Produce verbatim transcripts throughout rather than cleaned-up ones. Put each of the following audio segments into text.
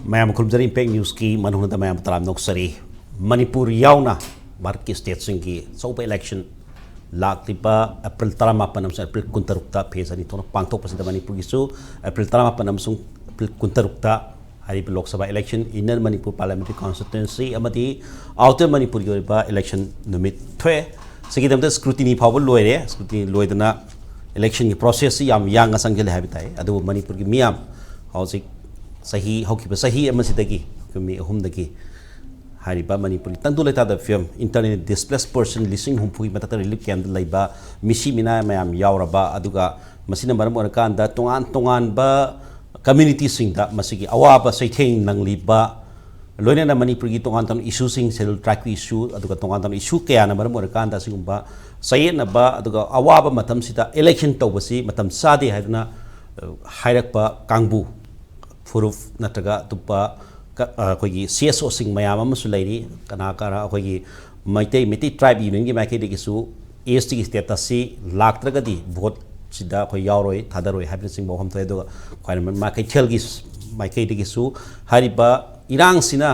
ꯃꯌꯥꯝ ꯈꯨꯔꯨꯝꯖꯔꯤ, ꯏꯝꯄꯦꯛ ꯅ꯭ꯌꯨꯁꯀꯤ ꯃꯅꯨꯡꯗ ꯃꯌꯥꯝ ꯇꯔꯥꯝꯅ ꯑꯣꯛꯆꯔꯤ꯫ ꯃꯅꯤꯄꯨꯔ ꯌꯥꯎꯅ ꯚꯥꯔꯠꯀꯤ ꯁ꯭ꯇꯦꯠꯁꯤꯡꯒꯤ ꯑꯆꯧꯕ ꯏꯂꯦꯛꯁꯟ ꯂꯥꯛꯂꯤꯕ ꯑꯦꯄ꯭ꯔꯤꯜ ꯇꯔꯥꯃꯥꯄꯟ ꯑꯃꯁꯨꯡ ꯑꯦꯄ꯭ꯔꯤꯜ ꯀꯨꯟꯇꯔꯨꯛꯇ ꯐꯦꯖ ꯑꯅꯤ ꯊꯣꯛꯅ ꯄꯥꯡꯊꯣꯛꯄꯁꯤꯗ ꯃꯅꯤꯄꯨꯔꯒꯤꯁꯨ ꯑꯦꯄ꯭ꯔꯤꯜ ꯇꯔꯥꯃꯥꯄꯟ ꯑꯃꯁꯨꯡ ꯑꯦꯄ꯭ꯔꯤꯜ ꯀꯨꯟꯇꯔꯨꯛꯇ ꯍꯥꯏꯔꯤꯕ Lok Sabha election, inner Manipur parliamentary ꯀꯣꯟꯁꯇꯤꯇ꯭ꯋꯦꯟꯁꯤ ꯑꯃꯗꯤ ꯑꯥꯎꯇꯔ ꯃꯅꯤꯄꯨꯔꯒꯤ ꯑꯣꯏꯕ ꯏꯂꯦꯛꯁꯟ ꯅꯨꯃꯤꯠ ꯊꯣꯛꯑꯦ꯫ ꯁꯤꯒꯤꯗꯃꯛꯇ ꯁ꯭ꯀ꯭ꯔꯨꯇꯤꯅꯤ ꯐꯥꯎꯕ ꯂꯣꯏꯔꯦ꯫ ꯁ꯭ꯀ꯭ꯔꯨꯇꯤꯅꯤ ꯂꯣꯏꯗꯅ ꯏꯂꯦꯛꯁꯟꯒꯤ ꯄ꯭ꯔꯣꯁꯦꯁꯁꯤ ꯌꯥꯝ ꯌꯥꯡꯅ ꯆꯪꯁꯤꯜꯂꯦ ꯍꯥꯏꯕ ꯇꯥꯏ꯫ ꯑꯗꯨꯕꯨ ꯃꯅꯤꯄꯨꯔꯒꯤ ꯃꯤꯌꯥꯝ ꯍꯧꯖꯤꯛ ꯆꯍꯤ, ꯍꯧꯈꯤꯕ ꯆꯍꯤ ꯑꯃꯁꯤꯗꯒꯤ, ꯀꯨꯝꯃꯤ ꯑꯍꯨꯝꯗꯒꯤ ꯍꯥꯏꯔꯤꯕ ꯃꯅꯤꯄꯨꯔꯒꯤ ꯇꯪꯗꯨ ꯂꯩꯇꯥꯗ ꯐꯤꯕꯝ, internally displaced person ꯂꯤꯁꯤꯡ ꯍꯨꯝꯐꯨꯒꯤ ꯃꯊꯛꯇ relief camp ꯂꯩꯕ ꯃꯤꯁꯤ ꯃꯤꯅꯥ ꯃꯌꯥꯝ ꯌꯥꯎꯔꯕ, ꯑꯗꯨꯒ ꯃꯁꯤꯅ ꯃꯔꯝ ꯑꯣꯏꯔꯀꯥꯟꯗ ꯇꯣꯉꯥꯟ ꯇꯣꯉꯥꯟꯕ ꯀꯝꯃ꯭ꯌꯨꯅꯤꯇꯤꯁꯤꯡꯗ ꯃꯁꯤꯒꯤ ꯑꯋꯥꯕ ꯆꯩꯊꯦꯡ ꯅꯪꯂꯤꯕ, ꯂꯣꯏꯅꯅ ꯃꯅꯤꯄꯨꯔꯒꯤ ꯇꯣꯉꯥꯟ ꯇꯣꯉꯥꯟꯕ ꯏꯁꯨꯁꯤꯡ, ꯁꯦꯗꯨꯜ ꯇ꯭ꯔꯥꯏꯕꯀꯤ ꯏꯁꯨ, ꯑꯗꯨꯒ ꯇꯣꯉꯥꯟ ꯇꯣꯉꯥꯟꯕ ꯏꯁꯨ ꯀꯌꯥꯅ ꯃꯔꯝ ꯑꯣꯏꯔꯀꯥꯟꯗ ꯑꯁꯤꯒꯨꯝꯕ ꯆꯌꯦꯠꯅꯕ ꯑꯗꯨꯒ ꯑꯋꯥꯕ ꯃꯇꯝꯁꯤꯗ ꯏꯂꯦꯛꯁꯟ ꯇꯧꯕꯁꯤ ꯃꯇꯝ ꯆꯥꯗꯦ ꯍꯥꯏꯗꯨꯅ, ꯑ, ꯍꯥꯏꯔꯛꯄ ꯀꯥꯡꯕꯨ, ꯐꯨꯔꯨꯞ ꯅꯠꯇ꯭ꯔꯒ ꯑꯇꯣꯞꯄ ꯀ-, ꯑ, ꯑꯩꯈꯣꯏꯒꯤ ꯁꯤ ꯑꯦꯁ ꯑꯣꯁꯤꯡ ꯃꯌꯥꯝ ꯑꯃꯁꯨ ꯂꯩꯔꯤ꯫ ꯀꯅꯥ ꯀꯅꯥ ꯑꯩꯈꯣꯏꯒꯤ ꯃꯩꯇꯩ, ꯃꯩꯇꯩ ꯇ꯭ꯔꯥꯏꯕ ꯌꯨꯅꯤꯌꯟꯒꯤ ꯃꯥꯏꯀꯩꯗꯒꯤꯁꯨ ꯑꯦꯁ ꯇꯤꯒꯤ ꯁ꯭ꯇꯦꯇꯁꯁꯤ ꯂꯥꯛꯇ꯭ꯔꯒꯗꯤ ꯚꯣꯠꯁꯤꯗ ꯑꯩꯈꯣꯏ ꯌꯥꯎꯔꯣꯏ, ꯊꯥꯗꯔꯣꯏ ꯍꯥꯏꯕꯅꯆꯤꯡꯕ ꯋꯥꯐꯝ ꯊꯣꯛꯑꯦ꯫ ꯑꯗꯨꯒ ꯈ꯭ꯋꯥꯏꯔꯝꯕꯟ ꯏꯃꯥ ꯀꯩꯊꯦꯜꯒꯤ ꯃꯥꯏꯀꯩꯗꯒꯤꯁꯨ ꯍꯥꯏꯔꯤꯕ ꯏꯔꯥꯡꯁꯤꯅ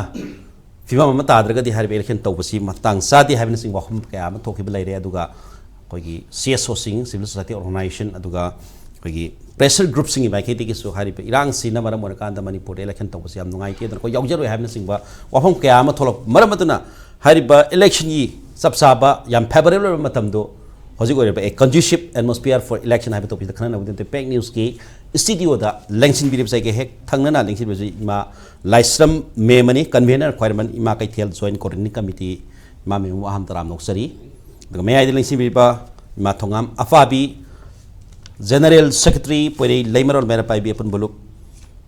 ꯐꯤꯕꯝ ꯑꯃ ꯇꯥꯗ꯭ꯔꯒꯗꯤ ꯍꯥꯏꯔꯤꯕ ꯏꯂꯦꯛꯁꯟ ꯇꯧꯕꯁꯤ ꯃꯇꯥꯡ ꯆꯥꯗꯦ ꯍꯥꯏꯕꯅꯆꯤꯡꯕ ꯋꯥꯐꯝ ꯀꯌꯥ ꯑꯃ ꯊꯣꯛꯈꯤꯕ ꯂꯩꯔꯦ꯫ ꯑꯗꯨꯒ ꯑꯩꯈꯣꯏꯒꯤ ꯁꯤ ꯑꯦꯁ ꯑꯣꯁꯤꯡ, ꯁꯤꯚꯤꯜ ꯁꯣꯁꯥꯏꯇꯤ ꯑꯣꯔꯒꯅꯥꯏꯖꯦꯁꯟ, ꯑꯗꯨꯒ ꯑꯩꯈꯣꯏꯒꯤ ꯄ꯭ꯔꯦꯁꯔ ꯒ꯭ꯔꯨꯞꯁꯤꯡꯒꯤ ꯃꯥꯏꯀꯩꯗꯒꯤꯁꯨ ꯍꯥꯏꯔꯤꯕ ꯏꯔꯥꯡꯁꯤꯅ ꯃꯔꯝ ꯑꯣꯏꯔꯀꯥꯟꯗ ꯃꯅꯤꯄꯨꯔꯗ ꯏꯂꯦꯛꯁꯟ ꯇꯧꯕꯁꯤ ꯌꯥꯝ ꯅꯨꯡꯉꯥꯏꯇꯦ, ꯑꯗꯨꯅ ꯑꯩꯈꯣꯏ ꯌꯥꯎꯖꯔꯣꯏ ꯍꯥꯏꯕꯅꯆꯤꯡꯕ ꯋꯥꯐꯝ ꯀꯌꯥ ꯑꯃ ꯊꯣꯛꯂꯛꯄ ꯃꯔꯝ ꯑꯗꯨꯅ ꯍꯥꯏꯔꯤꯕ ꯏꯂꯦꯛꯁꯟꯒꯤ ꯆꯞ ꯆꯥꯕ, ꯌꯥꯝ ꯐꯦꯕꯔꯦꯕꯜ ꯑꯣꯏꯕ ꯃꯇꯝꯗꯣ ꯍꯧꯖꯤꯛ ꯑꯣꯏꯔꯤꯕ a conducive atmosphere for election ꯍꯥꯏꯕ ꯇꯣꯄꯤꯛꯇ ꯈꯟꯅꯅꯕꯒꯤꯗꯃꯛꯇ ꯏꯝꯄꯦꯛ ꯅ꯭ꯌꯨꯁꯀꯤ ꯏꯁꯇꯨꯗꯤꯑꯣꯗ ꯂꯦꯡꯁꯤꯟꯕꯤꯔꯤꯕꯁꯦ ꯑꯩꯒ ꯍꯦꯛ ꯊꯪꯅꯅ ꯂꯦꯡꯁꯤꯟꯕꯤꯔꯤꯕꯁꯤ ꯏꯃꯥ ꯂꯥꯏꯁ꯭ꯔꯝ ꯃꯦꯃꯅꯤ, ꯀꯟꯚꯦꯅꯔ, ꯈ꯭ꯋꯥꯏꯔꯝꯕꯟ ꯏꯃꯥ ꯀꯩꯊꯦꯜ ꯖꯣꯏꯟꯠ ꯀꯣꯑꯣꯔꯗꯤꯅꯦꯇꯤꯡ ꯀꯃꯤꯇꯤ, ꯏꯃꯥ ꯃꯦꯝꯕꯨ ꯑꯍꯥꯟꯕ ꯇꯔꯥꯝꯅ ꯑꯣꯛꯆꯔꯤ꯫ ꯑꯗꯨꯒ ꯃꯌꯥꯏꯗ ꯂꯦꯡꯁꯤꯟꯕꯤꯔꯤꯕ ꯏꯃꯥ ꯊꯣꯉꯥꯝ ꯑꯐꯥꯕꯤ, ꯖꯦꯅꯔꯦꯜ ꯁꯦꯀ꯭ꯔꯦꯇꯔꯤ, ꯄꯣꯏꯔꯩ ꯂꯩꯃꯔꯣꯜ ꯃꯩꯔꯥ ꯄꯥꯏꯕꯤ ꯑꯄꯨꯟꯕ ꯂꯨꯞ,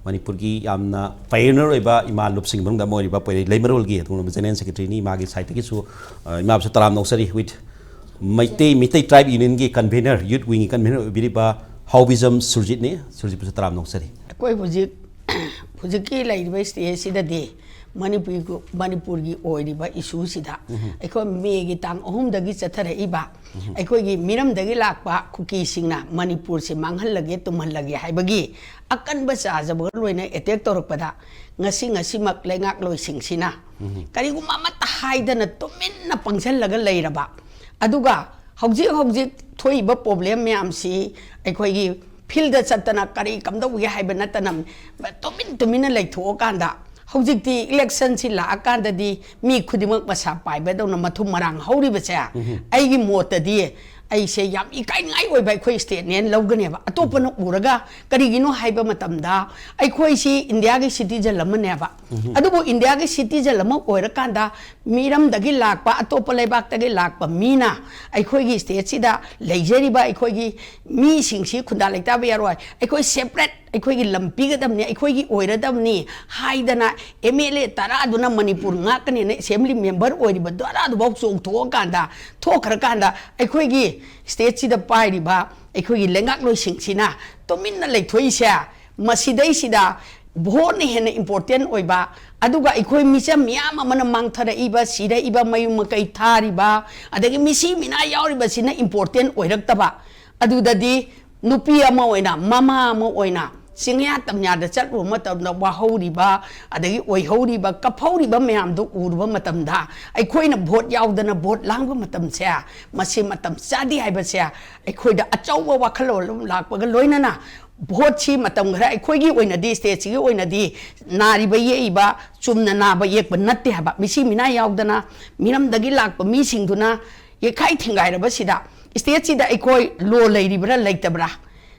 ꯃꯅꯤꯄꯨꯔꯒꯤ ꯌꯥꯝꯅ ꯄꯥꯏꯑꯣꯅꯤꯌꯔ ꯑꯣꯏꯕ ꯏꯃꯥ ꯂꯨꯞꯁꯤꯡꯒꯤ ꯃꯅꯨꯡꯗ ꯑꯃ ꯑꯣꯏꯔꯤꯕ ꯄꯣꯏꯔꯩ ꯂꯩꯃꯔꯣꯜꯒꯤ ꯑꯗꯨꯒꯨꯝꯂꯕ ꯖꯦꯅꯔꯦꯜ ꯁꯦꯀ꯭ꯔꯦꯇꯔꯤꯅꯤ꯫ ꯏꯃꯥꯒꯤ ꯁꯥꯏꯠꯇꯒꯤꯁꯨ, ꯑ, ꯏꯃꯥꯕꯨꯁꯨ ꯇꯔꯥꯝꯅ ꯑꯣꯛꯆꯔꯤ꯫ With ꯃꯩꯇꯩ, ꯃꯩꯇꯩ ꯇ꯭ꯔꯥꯏꯕ ꯌꯨꯅꯤꯌꯟꯒꯤ ꯀꯟꯚꯦꯅꯔ, ꯌꯨꯠ ꯋꯤꯡꯒꯤ ꯀꯟꯚꯦꯅꯔ ꯑꯣꯏꯕꯤꯔꯤꯕ ꯍꯥꯎꯕꯤꯖꯝ ꯁꯨꯔꯖꯤꯠꯅꯤ꯫ ꯁꯨꯔꯖꯤꯠꯄꯨꯁꯨ ꯇꯔꯥꯝꯅ ꯑꯣꯛꯆꯔꯤ꯫ ꯑꯩꯈꯣꯏ ꯍꯧꯖꯤꯛ ꯍꯧꯖꯤꯛꯀꯤ ꯂꯩꯔꯤꯕ ꯁ꯭ꯇꯦꯠꯁꯤꯗꯗꯤ ꯃꯅꯤꯄꯨꯔꯒꯤ ꯃꯅꯤꯄꯨꯔꯒꯤ ꯑꯣꯏꯔꯤꯕ ꯏꯁꯨꯁꯤꯗ ꯑꯩꯈꯣꯏ ꯃꯦꯒꯤ ꯇꯥꯡ ꯑꯍꯨꯝꯗꯒꯤ ꯆꯠꯊꯔꯛꯏꯕ ꯑꯩꯈꯣꯏꯒꯤ ꯃꯤꯔꯝꯗꯒꯤ ꯂꯥꯛꯄ ꯀꯨꯀꯤꯁꯤꯡꯅ ꯃꯅꯤꯄꯨꯔꯁꯤ ꯃꯥꯡꯍꯜꯂꯒꯦ ꯇꯨꯝꯍꯜꯂꯒꯦ ꯍꯥꯏꯕꯒꯤ ꯑꯀꯟꯕ ꯆꯥꯖꯕꯒ ꯂꯣꯏꯅ ꯑꯦꯇꯦꯛ ꯇꯧꯔꯛꯄꯗ ꯉꯁꯤ ꯉꯁꯤꯃꯛ ꯂꯩꯉꯥꯛꯂꯣꯏꯁꯤꯡꯁꯤꯅ ꯀꯔꯤꯒꯨꯝꯕ ꯑꯃꯠꯇ ꯍꯥꯏꯗꯅ ꯇꯨꯃꯤꯟꯅ ꯄꯪꯁꯜꯂꯒ ꯂꯩꯔꯕ, ꯑꯗꯨꯒ ꯍꯧꯖꯤꯛ ꯍꯧꯖꯤꯛ ꯊꯣꯛꯏꯕ ꯄ꯭ꯔꯣꯕ꯭ꯂꯦꯝ ꯃꯌꯥꯝꯁꯤ ꯑꯩꯈꯣꯏꯒꯤ ꯐꯤꯜꯗ ꯆꯠꯇꯅ ꯀꯔꯤ ꯀꯝꯗꯧꯒꯦ ꯍꯥꯏꯕ ꯅꯠꯇꯅ ꯇꯨꯃꯤꯟ ꯇꯨꯃꯤꯟꯅ ꯂꯩꯊꯣꯛꯑꯀꯥꯟꯗ ꯍꯧꯖꯤꯛꯇꯤ ꯏꯂꯦꯛꯁꯟꯁꯤ ꯂꯥꯛꯑꯀꯥꯟꯗꯗꯤ ꯃꯤ ꯈꯨꯗꯤꯡꯃꯛ ꯃꯁꯥ ꯄꯥꯏꯕꯗꯧꯅ ꯃꯊꯨꯝ ꯃꯔꯥꯡ ꯍꯧꯔꯤꯕꯁꯦ ꯑꯩꯒꯤ ꯃꯣꯠꯇꯗꯤ ꯑꯩꯁꯦ ꯌꯥꯝ ꯏꯀꯥꯏꯅꯤꯡꯉꯥꯏ ꯑꯣꯏꯕ ꯑꯩꯈꯣꯏ ꯁ꯭ꯇꯦꯠꯅꯦꯅ ꯂꯧꯒꯅꯦꯕ꯫ ꯑꯇꯣꯞꯄꯅ ꯎꯔꯒ ꯀꯔꯤꯒꯤꯅꯣ ꯍꯥꯏꯕ ꯃꯇꯝꯗ ꯑꯩꯈꯣꯏꯁꯤ ꯏꯟꯗꯤꯌꯥꯒꯤ ꯁꯤꯇꯤꯖꯟ ꯑꯃꯅꯦꯕ꯫ ꯑꯗꯨꯕꯨ ꯏꯟꯗꯤꯌꯥꯒꯤ ꯁꯤꯇꯤꯖꯟ ꯑꯃ ꯑꯣꯏꯔꯀꯥꯟꯗ ꯃꯤꯔꯝꯗꯒꯤ ꯂꯥꯛꯄ, ꯑꯇꯣꯞꯄ ꯂꯩꯕꯥꯛꯇꯒꯤ ꯂꯥꯛꯄ ꯃꯤꯅ ꯑꯩꯈꯣꯏꯒꯤ ꯁ꯭ꯇꯦꯠꯁꯤꯗ ꯂꯩꯖꯔꯤꯕ ꯑꯩꯈꯣꯏꯒꯤ ꯃꯤꯁꯤꯡꯁꯤ ꯈꯨꯟꯗꯥ ꯂꯩꯇꯥꯕ ꯌꯥꯔꯣꯏ, ꯑꯩꯈꯣꯏ ꯁꯦꯄꯔꯦꯠ ꯑꯩꯈꯣꯏꯒꯤ ꯂꯝ ꯄꯤꯒꯗꯕꯅꯤ, ꯑꯩꯈꯣꯏꯒꯤ ꯑꯣꯏꯔꯗꯕꯅꯤ ꯍꯥꯏꯗꯅ ꯑꯦꯝ ꯑꯦꯜ ꯑꯦ ꯇꯔꯥꯗꯨꯅ ꯃꯅꯤꯄꯨꯔ ꯉꯥꯛꯀꯅꯦꯅ ꯑꯦꯁꯦꯝꯕ꯭ꯂꯤ ꯃꯦꯝꯕꯔ ꯑꯣꯏꯔꯤꯕ ꯇꯔꯥꯗꯨꯐꯥꯎ ꯆꯣꯡꯊꯣꯛꯑꯀꯥꯟꯗ, ꯊꯣꯛꯈ꯭ꯔꯀꯥꯟꯗ ꯑꯩꯈꯣꯏꯒꯤ ꯁ꯭ꯇꯦꯠꯁꯤꯗ ꯄꯥꯏꯔꯤꯕ ꯑꯩꯈꯣꯏꯒꯤ ꯂꯩꯉꯥꯛꯂꯣꯏꯁꯤꯡꯁꯤꯅ ꯇꯨꯃꯤꯟꯅ ꯂꯩꯊꯣꯛꯏꯁꯦ, ꯃꯁꯤꯗꯩꯁꯤꯗ ꯚꯣꯠꯅ ꯍꯦꯟꯅ ꯏꯝꯄꯣꯔꯇꯦꯟ ꯑꯣꯏꯕ, ꯑꯗꯨꯒ ꯑꯩꯈꯣꯏ ꯃꯤꯆꯝ ꯃꯤꯌꯥꯝ ꯑꯃꯅ ꯃꯥꯡꯊꯔꯛꯏꯕ, ꯁꯤꯔꯛꯏꯕ, ꯃꯌꯨꯝ ꯃꯀꯩ ꯊꯥꯔꯤꯕ, ꯑꯗꯒꯤ ꯃꯤꯁꯤ ꯃꯤꯅꯥ ꯌꯥꯎꯔꯤꯕꯁꯤꯅ ꯏꯝꯄꯣꯔꯇꯦꯟ ꯑꯣꯏꯔꯛꯇꯕ, ꯑꯗꯨꯗꯗꯤ ꯅꯨꯄꯤ ꯑꯃ ꯑꯣꯏꯅ, ꯃꯃꯥ ꯑꯃ ꯑꯣꯏꯅ, ꯆꯤꯡꯌꯥ ꯇꯝꯌꯥꯗ ꯆꯠꯂꯨꯕ ꯃꯇꯝꯗ ꯋꯥꯍꯧꯔꯤꯕ, ꯑꯗꯒꯤ ꯑꯣꯏꯍꯧꯔꯤꯕ, ꯀꯞꯍꯧꯔꯤꯕ ꯃꯌꯥꯝꯗꯨ ꯎꯔꯨꯕ ꯃꯇꯝꯗ, ꯑꯩꯈꯣꯏꯅ ꯚꯣꯠ ꯌꯥꯎꯗꯅ ꯚꯣꯠ ꯂꯥꯡꯕ ꯃꯇꯝꯁꯦ, ꯃꯁꯤ ꯃꯇꯝ ꯆꯥꯗꯦ ꯍꯥꯏꯕꯁꯦ ꯑꯩꯈꯣꯏꯗ ꯑꯆꯧꯕ ꯋꯥꯈꯜꯂꯣꯟ ꯑꯃ ꯂꯥꯛꯄꯒ ꯂꯣꯏꯅꯅ, ꯚꯣꯠꯁꯤ ꯃꯇꯝ ꯈꯔ ꯑꯩꯈꯣꯏꯒꯤ ꯑꯣꯏꯅꯗꯤ, ꯁ꯭ꯇꯦꯠꯁꯤꯒꯤ ꯑꯣꯏꯅꯗꯤ ꯅꯥꯔꯤꯕ ꯌꯦꯛꯏꯕ, ꯆꯨꯝꯅ ꯅꯥꯕ ꯌꯦꯛꯄ ꯅꯠꯇꯦ ꯍꯥꯏꯕ, ꯃꯤꯁꯤ ꯃꯤꯅꯥ ꯌꯥꯎꯗꯅ ꯃꯤꯔꯝꯗꯒꯤ ꯂꯥꯛꯄ ꯃꯤꯁꯤꯡꯗꯨꯅ ꯌꯩꯈꯥꯏ ꯊꯤꯡꯒꯥꯏꯔꯕꯁꯤꯗ, ꯁ꯭ꯇꯦꯠꯁꯤꯗ ꯑꯩꯈꯣꯏ ꯂꯣ ꯂꯩꯔꯤꯕ꯭ꯔꯥ ꯂꯩꯇꯕ꯭ꯔꯥ?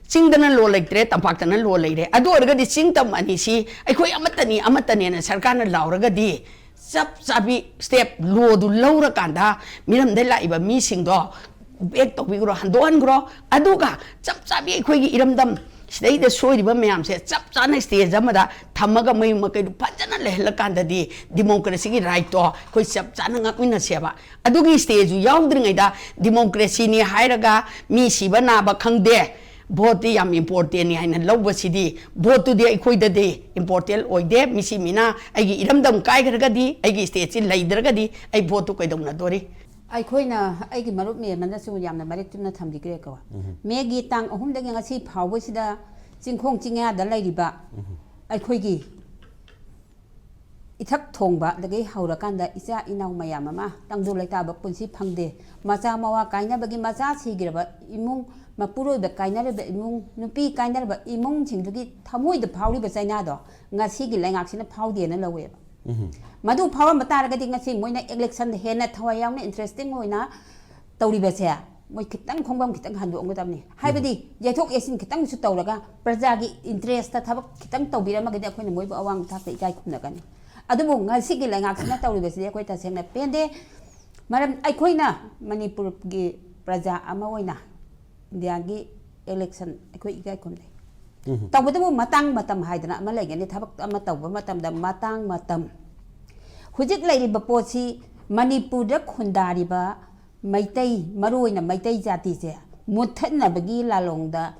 ꯆꯤꯡꯗꯅ ꯂꯣ ꯂꯩꯇ꯭ꯔꯦ, ꯇꯝꯄꯥꯛꯇꯅ ꯂꯣ ꯂꯩꯔꯦ꯫ ꯑꯗꯨ ꯑꯣꯏꯔꯒꯗꯤ ꯆꯤꯡ ꯇꯝ ꯑꯅꯤꯁꯤ ꯑꯩꯈꯣꯏ ꯑꯃꯠꯇꯅꯤ, ꯑꯃꯠꯇꯅꯦꯅ ꯁꯔꯀꯥꯔꯅ ꯂꯥꯎꯔꯒꯗꯤ, ꯆꯞ ꯆꯥꯕꯤ ꯁ꯭ꯇꯦꯞ ꯂꯣꯗꯨ ꯂꯧꯔꯀꯥꯟꯗ ꯃꯤꯔꯝꯗ ꯂꯥꯛꯏꯕ ꯃꯤꯁꯤꯡꯗꯣ ꯕꯦꯛ ꯇꯧꯕꯤꯈ꯭ꯔꯣ, ꯍꯟꯗꯣꯛꯍꯟꯈ꯭ꯔꯣ꯫ ꯑꯗꯨꯒ ꯆꯞ ꯆꯥꯕꯤ ꯑꯩꯈꯣꯏꯒꯤ ꯏꯔꯝꯗꯝ ꯁꯤꯗꯩꯗ ꯁꯣꯏꯔꯤꯕ ꯃꯌꯥꯝꯁꯦ ꯆꯞ ꯆꯥꯅ ꯁ꯭ꯇꯦꯖ ꯑꯃꯗ ꯊꯝꯃꯒ ꯃꯌꯨꯝ ꯃꯀꯩꯗꯨ ꯐꯖꯅ ꯂꯩꯍꯜꯂꯀꯥꯟꯗꯗꯤ ꯗꯤꯃꯣꯀ꯭ꯔꯦꯁꯤꯒꯤ ꯔꯥꯏꯠꯇꯣ ꯑꯩꯈꯣꯏ ꯆꯞ ꯆꯥꯅ ꯉꯥꯛꯃꯤꯟꯅꯁꯦꯕ꯫ ꯑꯗꯨꯒꯤ ꯁ꯭ꯇꯦꯖꯁꯨ ꯌꯥꯎꯗ꯭ꯔꯤꯉꯩꯗ ꯗꯤꯃꯣꯀ꯭ꯔꯦꯁꯤꯅꯤ ꯍꯥꯏꯔꯒ ꯃꯤ ꯁꯤꯕ ꯅꯥꯕ ꯈꯪꯗꯦ, ꯚꯣꯠꯇꯤ ꯌꯥꯝ ꯏꯝꯄꯣꯔꯇꯦꯟꯅꯤ ꯍꯥꯏꯅ ꯂꯧꯕꯁꯤꯗꯤ, ꯚꯣꯠꯇꯨꯗꯤ ꯑꯩꯈꯣꯏꯗꯗꯤ ꯏꯝꯄꯣꯔꯇꯦꯟ ꯑꯣꯏꯗꯦ꯫ ꯃꯤꯁꯤ ꯃꯤꯅ ꯑꯩꯒꯤ ꯏꯔꯝꯗꯝ ꯀꯥꯏꯈ꯭ꯔꯒꯗꯤ, ꯑꯩꯒꯤ ꯁ꯭ꯇꯦꯠꯁꯤ ꯂꯩꯗ꯭ꯔꯒꯗꯤ, ꯑꯩ ꯚꯣꯠꯇꯨ ꯀꯩꯗꯧꯅꯗꯣꯔꯤ? ꯑꯩꯈꯣꯏꯅ, ꯑꯩꯒꯤ ꯃꯔꯨꯞ ꯃꯦꯝ ꯑꯃꯅꯁꯨ ꯌꯥꯝꯅ ꯃꯔꯤꯛ ꯆꯨꯝꯅ ꯊꯝꯕꯤꯈ꯭ꯔꯦꯀꯣ꯫ ꯃꯦꯒꯤ ꯇꯥꯡ ꯑꯍꯨꯝꯗꯒꯤ ꯉꯁꯤ ꯐꯥꯎꯕꯁꯤꯗ ꯆꯤꯡꯈꯣꯡ ꯆꯤꯡꯌꯥꯗ ꯂꯩꯔꯤꯕ ꯑꯩꯈꯣꯏꯒꯤ ꯏꯊꯛ ꯊꯣꯡꯕꯗꯒꯤ ꯍꯧꯔꯀꯥꯟꯗ ꯏꯆꯥ ꯏꯅꯥꯎ ꯃꯌꯥꯝ ꯑꯃ ꯇꯪꯗꯨ ꯂꯩꯇꯥꯕ ꯄꯨꯟꯁꯤ ꯐꯪꯗꯦ꯫ ꯃꯆꯥ ꯃꯋꯥ ꯀꯥꯏꯅꯕꯒꯤ, ꯃꯆꯥ ꯁꯤꯈ꯭ꯔꯕ ꯏꯃꯨꯡ, ꯃꯄꯨꯔꯣꯏꯕ ꯀꯥꯏꯅꯔꯕ ꯏꯃꯨꯡ, ꯅꯨꯄꯤ ꯀꯥꯏꯅꯔꯕ ꯏꯃꯨꯡꯁꯤꯡꯗꯨꯒꯤ ꯊꯃꯣꯏꯗ ꯐꯥꯎꯔꯤꯕ ꯆꯩꯅꯥꯗꯣ ꯉꯁꯤꯒꯤ ꯂꯩꯉꯥꯛꯁꯤꯅ ꯐꯥꯎꯗꯦꯅ ꯂꯧꯋꯦꯕ꯫ ꯃꯗꯨ ꯐꯥꯎꯔꯝꯕ ꯇꯥꯔꯒꯗꯤ ꯉꯁꯤ ꯃꯣꯏꯅ ꯏꯂꯦꯛꯁꯟꯗ ꯍꯦꯟꯅ ꯊꯋꯥꯏ ꯌꯥꯎꯅ, ꯏꯟꯇꯔꯦꯁꯇꯤꯡ ꯑꯣꯏꯅ ꯇꯧꯔꯤꯕꯁꯦ, ꯃꯣꯏ ꯈꯤꯇꯪ ꯈꯣꯡꯐꯝ ꯈꯤꯇꯪ ꯍꯟꯗꯣꯛꯑꯝꯒꯗꯕꯅꯤ꯫ ꯍꯥꯏꯕꯗꯤ ꯌꯩꯊꯣꯛ ꯌꯩꯁꯤꯟ ꯈꯤꯇꯪꯁꯨ ꯇꯧꯔꯒ ꯄ꯭ꯔꯖꯥꯒꯤ ꯏꯟꯇꯔꯦꯁꯇ ꯊꯕꯛ ꯈꯤꯇꯪ ꯇꯧꯕꯤꯔꯝꯃꯒꯗꯤ ꯑꯩꯈꯣꯏꯅ ꯃꯣꯏꯕꯨ ꯑꯋꯥꯡꯕ ꯊꯥꯛꯇ ꯏꯀꯥꯏ ꯈꯨꯝꯅꯒꯅꯤ꯫ ꯑꯗꯨꯕꯨ ꯉꯁꯤꯒꯤ ꯂꯩꯉꯥꯛꯁꯤꯅ ꯇꯧꯔꯤꯕꯁꯤꯗꯤ ꯑꯩꯈꯣꯏ ꯇꯁꯦꯡꯅ ꯄꯦꯟꯗꯦ꯫ ꯃꯔꯝ, ꯑꯩꯈꯣꯏꯅ ꯃꯅꯤꯄꯨꯔꯒꯤ ꯄ꯭ꯔꯖꯥ ꯑꯃ ꯑꯣꯏꯅ ꯏꯟꯗꯤꯌꯥꯒꯤ ꯏꯂꯦꯛꯁꯟ ꯑꯩꯈꯣꯏ ꯏꯀꯥꯏ ꯈꯨꯝꯅꯩ꯫ ꯇꯧꯕꯇꯕꯨ ꯃꯇꯥꯡ ꯃꯇꯝ ꯍꯥꯏꯗꯅ ꯑꯃ ꯂꯩꯒꯅꯤ꯫ ꯊꯕꯛ ꯑꯃ ꯇꯧꯕ ꯃꯇꯝꯗ ꯃꯇꯥꯡ ꯃꯇꯝ, ꯍꯧꯖꯤꯛ ꯂꯩꯔꯤꯕ ꯄꯣꯠꯁꯤ ꯃꯅꯤꯄꯨꯔꯗ ꯈꯨꯟꯗꯥꯔꯤꯕ ꯃꯩꯇꯩ, ꯃꯔꯨꯑꯣꯏꯅ ꯃꯩꯇꯩ ꯖꯥꯇꯤꯁꯦ ꯃꯨꯠꯊꯠꯅꯕꯒꯤ ꯂꯥꯂꯣꯡꯗ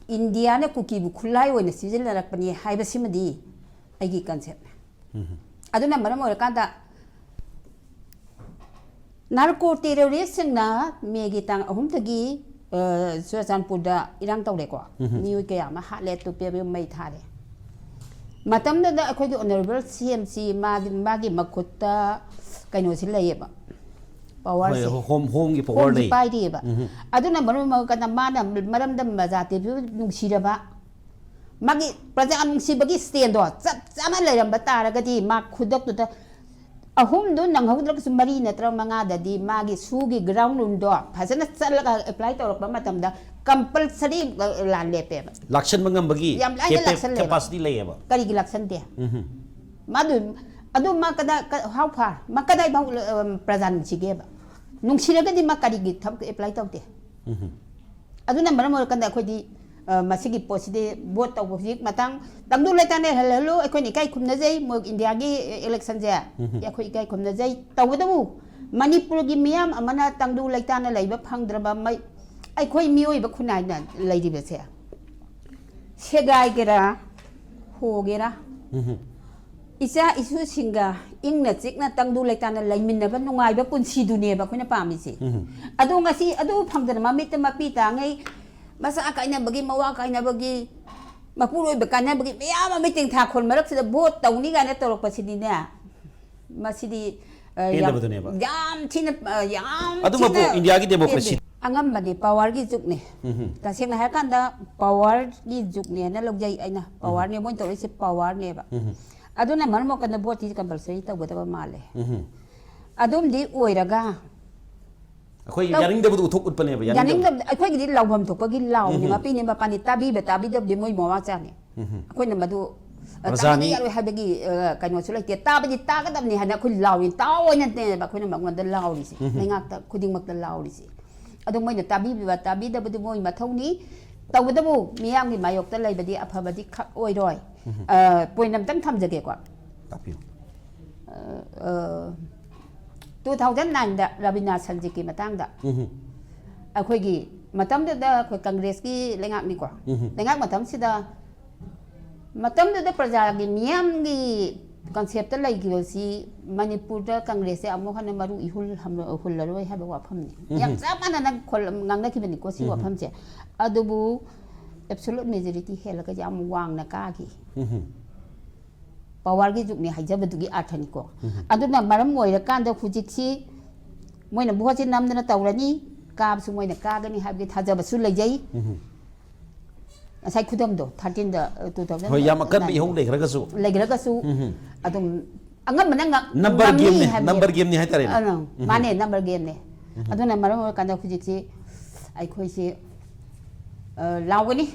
ꯏꯟꯗꯤꯌꯥꯅ ꯀꯨꯀꯤꯕꯨ ꯈꯨꯠꯂꯥꯏ ꯑꯣꯏꯅ ꯁꯤꯖꯤꯟꯅꯔꯛꯄꯅꯤ ꯍꯥꯏꯕꯁꯤꯃꯗꯤ ꯑꯩꯒꯤ ꯀꯟꯁꯦꯞꯅꯦ꯫ ꯑꯗꯨꯅ ꯃꯔꯝ ꯑꯣꯏꯔꯀꯥꯟꯗ ꯅꯥꯔꯀꯣ ꯇꯦꯔꯣꯔꯤꯁꯁꯤꯡꯅ ꯃꯦꯒꯤ ꯇꯥꯡ ꯑꯍꯨꯝꯗꯒꯤ, ꯑ, ꯆꯨꯔꯆꯥꯟꯄꯨꯔꯗ ꯏꯔꯥꯡ ꯇꯧꯔꯦꯀꯣ꯫ ꯃꯤꯑꯣꯏ ꯀꯌꯥ ꯑꯃ ꯍꯥꯠꯂꯦ, ꯇꯨꯞꯄꯦ, ꯃꯩ ꯊꯥꯔꯦ꯫ ꯃꯇꯝꯗꯨꯗ ꯑꯩꯈꯣꯏꯒꯤ ꯑꯣꯅꯔꯦꯕꯜ ꯁꯤ ꯑꯦꯝ ꯁꯤ ꯃꯥꯒꯤ, ꯃꯥꯒꯤ ꯃꯈꯨꯠꯇ ꯀꯩꯅꯣꯁꯤ ꯂꯩꯌꯦꯕ, ꯄꯋꯥꯔꯁꯦ꯫ ꯍꯣꯝ, ꯍꯣꯝꯒꯤ ꯄꯋꯥꯔ ꯍꯣꯝꯁꯤ ꯂꯩ꯫ ꯄꯥꯏꯔꯤꯑꯕ꯫ ꯑꯗꯨꯅ ꯃꯔꯝ ꯑꯣꯏꯔꯀꯥꯟꯗ ꯃꯥꯅ ꯃꯔꯝꯗ ꯃꯖꯥ ꯇꯦꯕꯤꯕꯨ ꯅꯨꯡꯁꯤꯔꯕ, ꯃꯥꯒꯤ ꯄ꯭ꯔꯖꯥ ꯅꯨꯡꯁꯤꯕꯒꯤ ꯁ꯭ꯇꯦꯟꯗꯣ ꯆꯞ ꯆꯥꯅ ꯂꯩꯔꯝꯕ ꯇꯥꯔꯒꯗꯤ ꯃꯥ ꯈꯨꯗꯛꯇꯨꯗ ꯑꯍꯨꯝꯗꯨ ꯅꯪꯍꯧꯗ꯭ꯔꯒꯁꯨ ꯃꯔꯤ ꯅꯠꯇ꯭ꯔꯒ ꯃꯉꯥꯗꯗꯤ ꯃꯥꯒꯤ ꯁꯨꯒꯤ ꯒ꯭ꯔꯥꯎꯟ ꯔꯨꯜꯗꯣ ꯐꯖꯅ ꯆꯠꯂꯒ ꯑꯦꯄ꯭ꯂꯥꯏ ꯇꯧꯔꯛꯄ ꯃꯇꯝꯗ ꯀꯝꯄꯜꯁꯔꯤ ꯂꯥꯟ ꯂꯦꯞꯄꯦꯕ꯫ ꯂꯥꯛꯁꯟꯕ ꯉꯝꯕꯒꯤ ꯌꯥꯝ ꯂꯥꯏꯅ ꯀꯦꯄꯦ-, ꯂꯥꯛꯁꯜꯂꯦꯕ꯫ ꯀꯦꯄꯥꯁꯤꯇꯤ ꯂꯩꯌꯦꯕ꯫ ꯀꯔꯤꯒꯤ ꯂꯥꯛꯁꯟꯗꯦ? ꯎꯝꯍꯨꯝ꯫ ꯃꯥꯗꯨ, ꯑꯗꯨ ꯃꯥ ꯀꯗꯥꯏ, ꯀ-, how far? ꯃꯥ ꯀꯗꯥꯏꯐꯥꯎ, ꯑ, ꯄ꯭ꯔꯖꯥ ꯅꯨꯡꯁꯤꯒꯦꯕ? ꯅꯨꯡꯁꯤꯔꯒꯗꯤ ꯃꯥ ꯀꯔꯤꯒꯤ ꯊꯕꯛ ꯑꯦꯄ꯭ꯂꯥꯏ ꯇꯧꯗꯦ? ꯎꯝꯍꯨꯝ꯫ ꯑꯗꯨꯅ ꯃꯔꯝ ꯑꯣꯏꯔꯀꯥꯟꯗ ꯑꯩꯈꯣꯏꯗꯤ, ꯑ, ꯃꯁꯤꯒꯤ ꯄꯣꯠꯁꯤꯗꯤ ꯚꯣꯠ ꯇꯧꯕ ꯍꯧꯖꯤꯛ ꯃꯇꯥꯡ ꯇꯪꯗꯨ ꯂꯩꯇꯥꯅ ꯂꯩꯍꯜꯂꯨ, ꯑꯩꯈꯣꯏꯅ ꯏꯀꯥꯏ ꯈꯨꯝꯅꯖꯩ, ꯃꯣꯏ ꯏꯟꯗꯤꯌꯥꯒꯤ ꯏꯂꯦꯛꯁꯟꯁꯦ ꯎꯝꯍꯨꯝ꯫ ꯑꯩꯈꯣꯏ ꯏꯀꯥꯏ ꯈꯨꯝꯅꯖꯩ꯫ ꯇꯧꯕꯇꯕꯨ ꯃꯅꯤꯄꯨꯔꯒꯤ ꯃꯤꯌꯥꯝ ꯑꯃꯅ ꯇꯪꯗꯨ ꯂꯩꯇꯥꯅ ꯂꯩꯕ ꯐꯪꯗ꯭ꯔꯕ ꯃꯩ-, ꯑꯩꯈꯣꯏ ꯃꯤꯑꯣꯏꯕ ꯈꯨꯟꯅꯥꯏꯅ ꯂꯩꯔꯤꯕꯁꯦ, ꯁꯦꯒꯥꯏꯒꯦꯔꯥ, ꯍꯣꯒꯦꯔꯥ, ꯎꯝ꯫ ꯏꯆꯥ ꯏꯁꯨꯁꯤꯡꯒ ꯏꯪꯅ ꯆꯤꯛꯅ ꯇꯪꯗꯨ ꯂꯩꯇꯥꯅ ꯂꯩꯃꯤꯟꯅꯕ ꯅꯨꯡꯉꯥꯏꯕ ꯄꯨꯟꯁꯤꯗꯨꯅꯦꯕ ꯑꯩꯈꯣꯏꯅ ꯄꯥꯝꯃꯤꯁꯦ꯫ ꯎꯝ꯫ ꯑꯗꯣ ꯉꯁꯤ ꯑꯗꯨ ꯐꯪꯗꯅ ꯃꯃꯤꯠꯇ ꯃꯄꯤ ꯇꯥꯡꯉꯩ, ꯃꯆꯥ ꯀꯥꯏꯅꯕꯒꯤ, ꯃꯋꯥ ꯀꯥꯏꯅꯕꯒꯤ, ꯃꯄꯨꯔꯣꯏꯕ ꯀꯥꯏꯅꯕꯒꯤ ꯃꯌꯥꯝ ꯑꯃ ꯃꯤꯇꯤꯡ ꯊꯥꯈꯣꯜ ꯃꯔꯛꯁꯤꯗ ꯚꯣꯠ ꯇꯧꯅꯤ ꯀꯥꯏꯅ ꯇꯧꯔꯛꯄꯁꯤꯗꯤꯅꯦ, ꯃꯁꯤꯗꯤ, ꯑ, ꯌꯥꯝ, ꯄꯦꯟꯗꯕꯗꯨꯅꯦꯕ꯫ ꯌꯥꯝ ꯊꯤꯅ, ꯑ, ꯌꯥꯝ ꯑꯗꯨꯃꯛꯄꯨ ꯊꯤꯅ ꯏꯟꯗꯤꯌꯥꯒꯤ ꯗꯦꯃꯣꯀ꯭ꯔꯦꯁꯤ ꯄꯦꯟꯗꯦ꯫ ꯑꯉꯝꯕꯅꯦ, ꯄꯋꯥꯔꯒꯤ ꯖꯨꯛꯅꯦ꯫ ꯎꯝ꯫ ꯇꯁꯦꯡꯅ ꯍꯥꯏꯔꯀꯥꯟꯗ ꯄꯋꯥꯔꯒꯤ ꯖꯨꯛꯅꯦꯅ ꯂꯧꯖꯩ ꯑꯩꯅ꯫ ꯎꯝ꯫ ꯄꯋꯥꯔꯅꯦ ꯃꯣꯏꯅ ꯇꯧꯔꯤꯁꯦ, ꯄꯋꯥꯔꯅꯦꯕ꯫ ꯎꯝ꯫ ꯑꯗꯨꯅ ꯃꯔꯝ ꯑꯣꯏꯔꯀꯥꯟꯗ ꯚꯣꯠꯇꯤ ꯀꯝꯄꯜꯁꯔꯤ ꯇꯧꯒꯗꯕ ꯃꯥꯜꯂꯦ꯫ ꯎꯝ꯫ ꯑꯗꯨꯝꯗꯤ ꯑꯣꯏꯔꯒ ꯑꯩꯈꯣꯏ ꯇꯧ-, ꯌꯥꯅꯤꯡꯗꯕꯗꯨ ꯎꯊꯣꯛ ꯎꯠꯄꯅꯦꯕ, ꯌꯥꯅꯤꯡꯗꯕ꯫ ꯌꯥꯅꯤꯡꯗꯕ, ꯑꯩꯈꯣꯏꯒꯤꯗꯤ ꯂꯥꯎꯐꯝ ꯊꯣꯛꯄꯒꯤ ꯂꯥꯎꯅꯤ, ꯎꯝ꯫ ꯃꯄꯤꯅꯤ ꯃꯄꯥꯅꯤ, ꯇꯥꯕꯤꯕ ꯇꯥꯕꯤꯗꯕꯗꯤ ꯃꯣꯏ ꯃꯋꯥ ꯆꯥꯅꯤ꯫ ꯎꯝ꯫ ꯑꯩꯈꯣꯏꯅ ꯃꯗꯨ, ꯑ, ꯄ꯭ꯔꯖꯥꯅꯤ꯫ ꯇꯥꯕꯤꯕ ꯌꯥꯔꯣꯏ ꯍꯥꯏꯕꯒꯤ, ꯑ, ꯀꯩꯅꯣꯁꯨ ꯂꯩꯇꯦ꯫ ꯇꯥꯕꯗꯤ ꯇꯥꯒꯗꯕꯅꯤ ꯍꯥꯏꯅ ꯑꯩꯈꯣꯏ ꯂꯥꯎꯔꯤ, ꯇꯥꯎ ꯍꯥꯏꯅꯅꯦꯕ ꯑꯩꯈꯣꯏꯅ ꯃꯉꯣꯟꯗ ꯂꯥꯎꯔꯤꯁꯦ, ꯎꯝ꯫ ꯂꯩꯉꯥꯛꯇ ꯈꯨꯗꯤꯡꯃꯛꯇ ꯂꯥꯎꯔꯤꯁꯦ꯫ ꯑꯗꯣ ꯃꯣꯏꯅ ꯇꯥꯕꯤꯕ ꯇꯥꯕꯤꯗꯕꯗꯨ ꯃꯣꯏ ꯃꯊꯧꯅꯤ꯫ ꯇꯧꯕꯇꯕꯨ ꯃꯤꯌꯥꯝꯒꯤ ꯃꯥꯌꯣꯛꯇ ꯂꯩꯕꯗꯤ ꯑꯐꯕꯗꯤ ꯈꯛ ꯑꯣꯏꯔꯣꯏ꯫ ꯎꯝ꯫ ꯑ, ꯄꯣꯏꯟ ꯑꯝꯇꯪ ꯊꯝꯖꯒꯦꯀꯣ꯫ ꯇꯥꯛꯄꯤꯌꯨ꯫ ꯑ, ꯑ, two thousand nineꯗ ꯔꯕꯤꯅꯥ ꯁꯟꯖꯤꯠꯀꯤ ꯃꯇꯥꯡꯗ ꯎꯝ꯫ ꯑꯩꯈꯣꯏꯒꯤ ꯃꯇꯝꯗꯨꯗ ꯑꯩꯈꯣꯏ ꯀꯪꯒ꯭ꯔꯦꯁꯀꯤ ꯂꯩꯉꯥꯛꯅꯤꯀꯣ꯫ ꯎꯝ꯫ ꯂꯩꯉꯥꯛ ꯃꯇꯝꯁꯤꯗ, ꯃꯇꯝꯗꯨꯗ ꯄ꯭ꯔꯖꯥꯒꯤ ꯃꯤꯌꯥꯝꯒꯤ ꯀꯟꯁꯦꯞꯇ ꯂꯩꯈꯤꯕꯁꯤ ꯃꯅꯤꯄꯨꯔꯗ ꯀꯪꯒ꯭ꯔꯦꯁꯁꯦ ꯑꯃꯨꯛ ꯍꯟꯅ ꯃꯔꯨ ꯏꯍꯨꯜ ꯍꯝꯂ-, ꯍꯨꯜꯂꯔꯣꯏ ꯍꯥꯏꯕ ꯋꯥꯐꯝꯅꯤ꯫ ꯎꯝ꯫ ꯌꯥꯝ ꯆꯞ ꯃꯥꯟꯅꯅ ꯈꯣꯜ-, ꯉꯥꯡꯅꯈꯤꯕꯅꯤꯀꯣ ꯁꯤ ꯎꯝ꯫ ꯋꯥꯐꯝꯁꯦ꯫ ꯑꯗꯨꯕꯨ absolute majority ꯍꯦꯜꯂꯒ ꯌꯥꯝ ꯋꯥꯡꯅ ꯀꯥꯈꯤ꯫ ꯎꯝ꯫ ꯄꯋꯥꯔꯒꯤ ꯖꯨꯛꯅꯤ ꯍꯥꯏꯖꯕꯗꯨꯒꯤ ꯑꯥꯔꯊꯅꯤꯀꯣ꯫ ꯎꯝ꯫ ꯑꯗꯨꯅ ꯃꯔꯝ ꯑꯣꯏꯔꯀꯥꯟꯗ ꯍꯧꯖꯤꯛꯁꯤ ꯃꯣꯏꯅ ꯚꯣꯠꯁꯤ ꯅꯝꯗꯅ ꯇꯧꯔꯅꯤ, ꯀꯥꯕꯁꯨ ꯃꯣꯏꯅ ꯀꯥꯒꯅꯤ ꯍꯥꯏꯕꯒꯤ ꯊꯥꯖꯕꯁꯨ ꯂꯩꯖꯩ꯫ ꯎꯝ꯫ ꯉꯁꯥꯏ ꯈꯨꯗꯝꯗꯣ, thirteenꯗ, ꯑ, two thousand ꯍꯣꯏ, ꯌꯥꯝ ꯑꯀꯟꯕ ꯏꯍꯧ ꯂꯩꯈ꯭ꯔꯒꯁꯨ꯫ ꯂꯩꯈ꯭ꯔꯒꯁꯨ ꯎꯝ꯫ ꯑꯗꯨꯝ ꯑꯉꯝꯕꯅ ꯉꯝ-, ꯅꯝꯕꯔ ꯉꯝꯅꯤ ꯒꯦꯝꯅꯤ, ꯍꯥꯏꯕꯅꯦꯕ꯫ ꯅꯝꯕꯔ ꯒꯦꯝꯅꯤ ꯍꯥꯏꯇꯥꯔꯦꯅꯦ꯫ ꯑ, ꯎꯝ꯫ ꯃꯥꯅꯦ, ꯅꯝꯕꯔ ꯒꯦꯝꯅꯦ꯫ ꯎꯝ꯫ ꯑꯗꯨꯅ ꯃꯔꯝ ꯑꯣꯏꯔꯀꯥꯟꯗ ꯍꯧꯖꯤꯛꯁꯤ ꯑꯩꯈꯣꯏꯁꯤ, ꯑ, ꯂꯥꯎꯒꯅꯤ,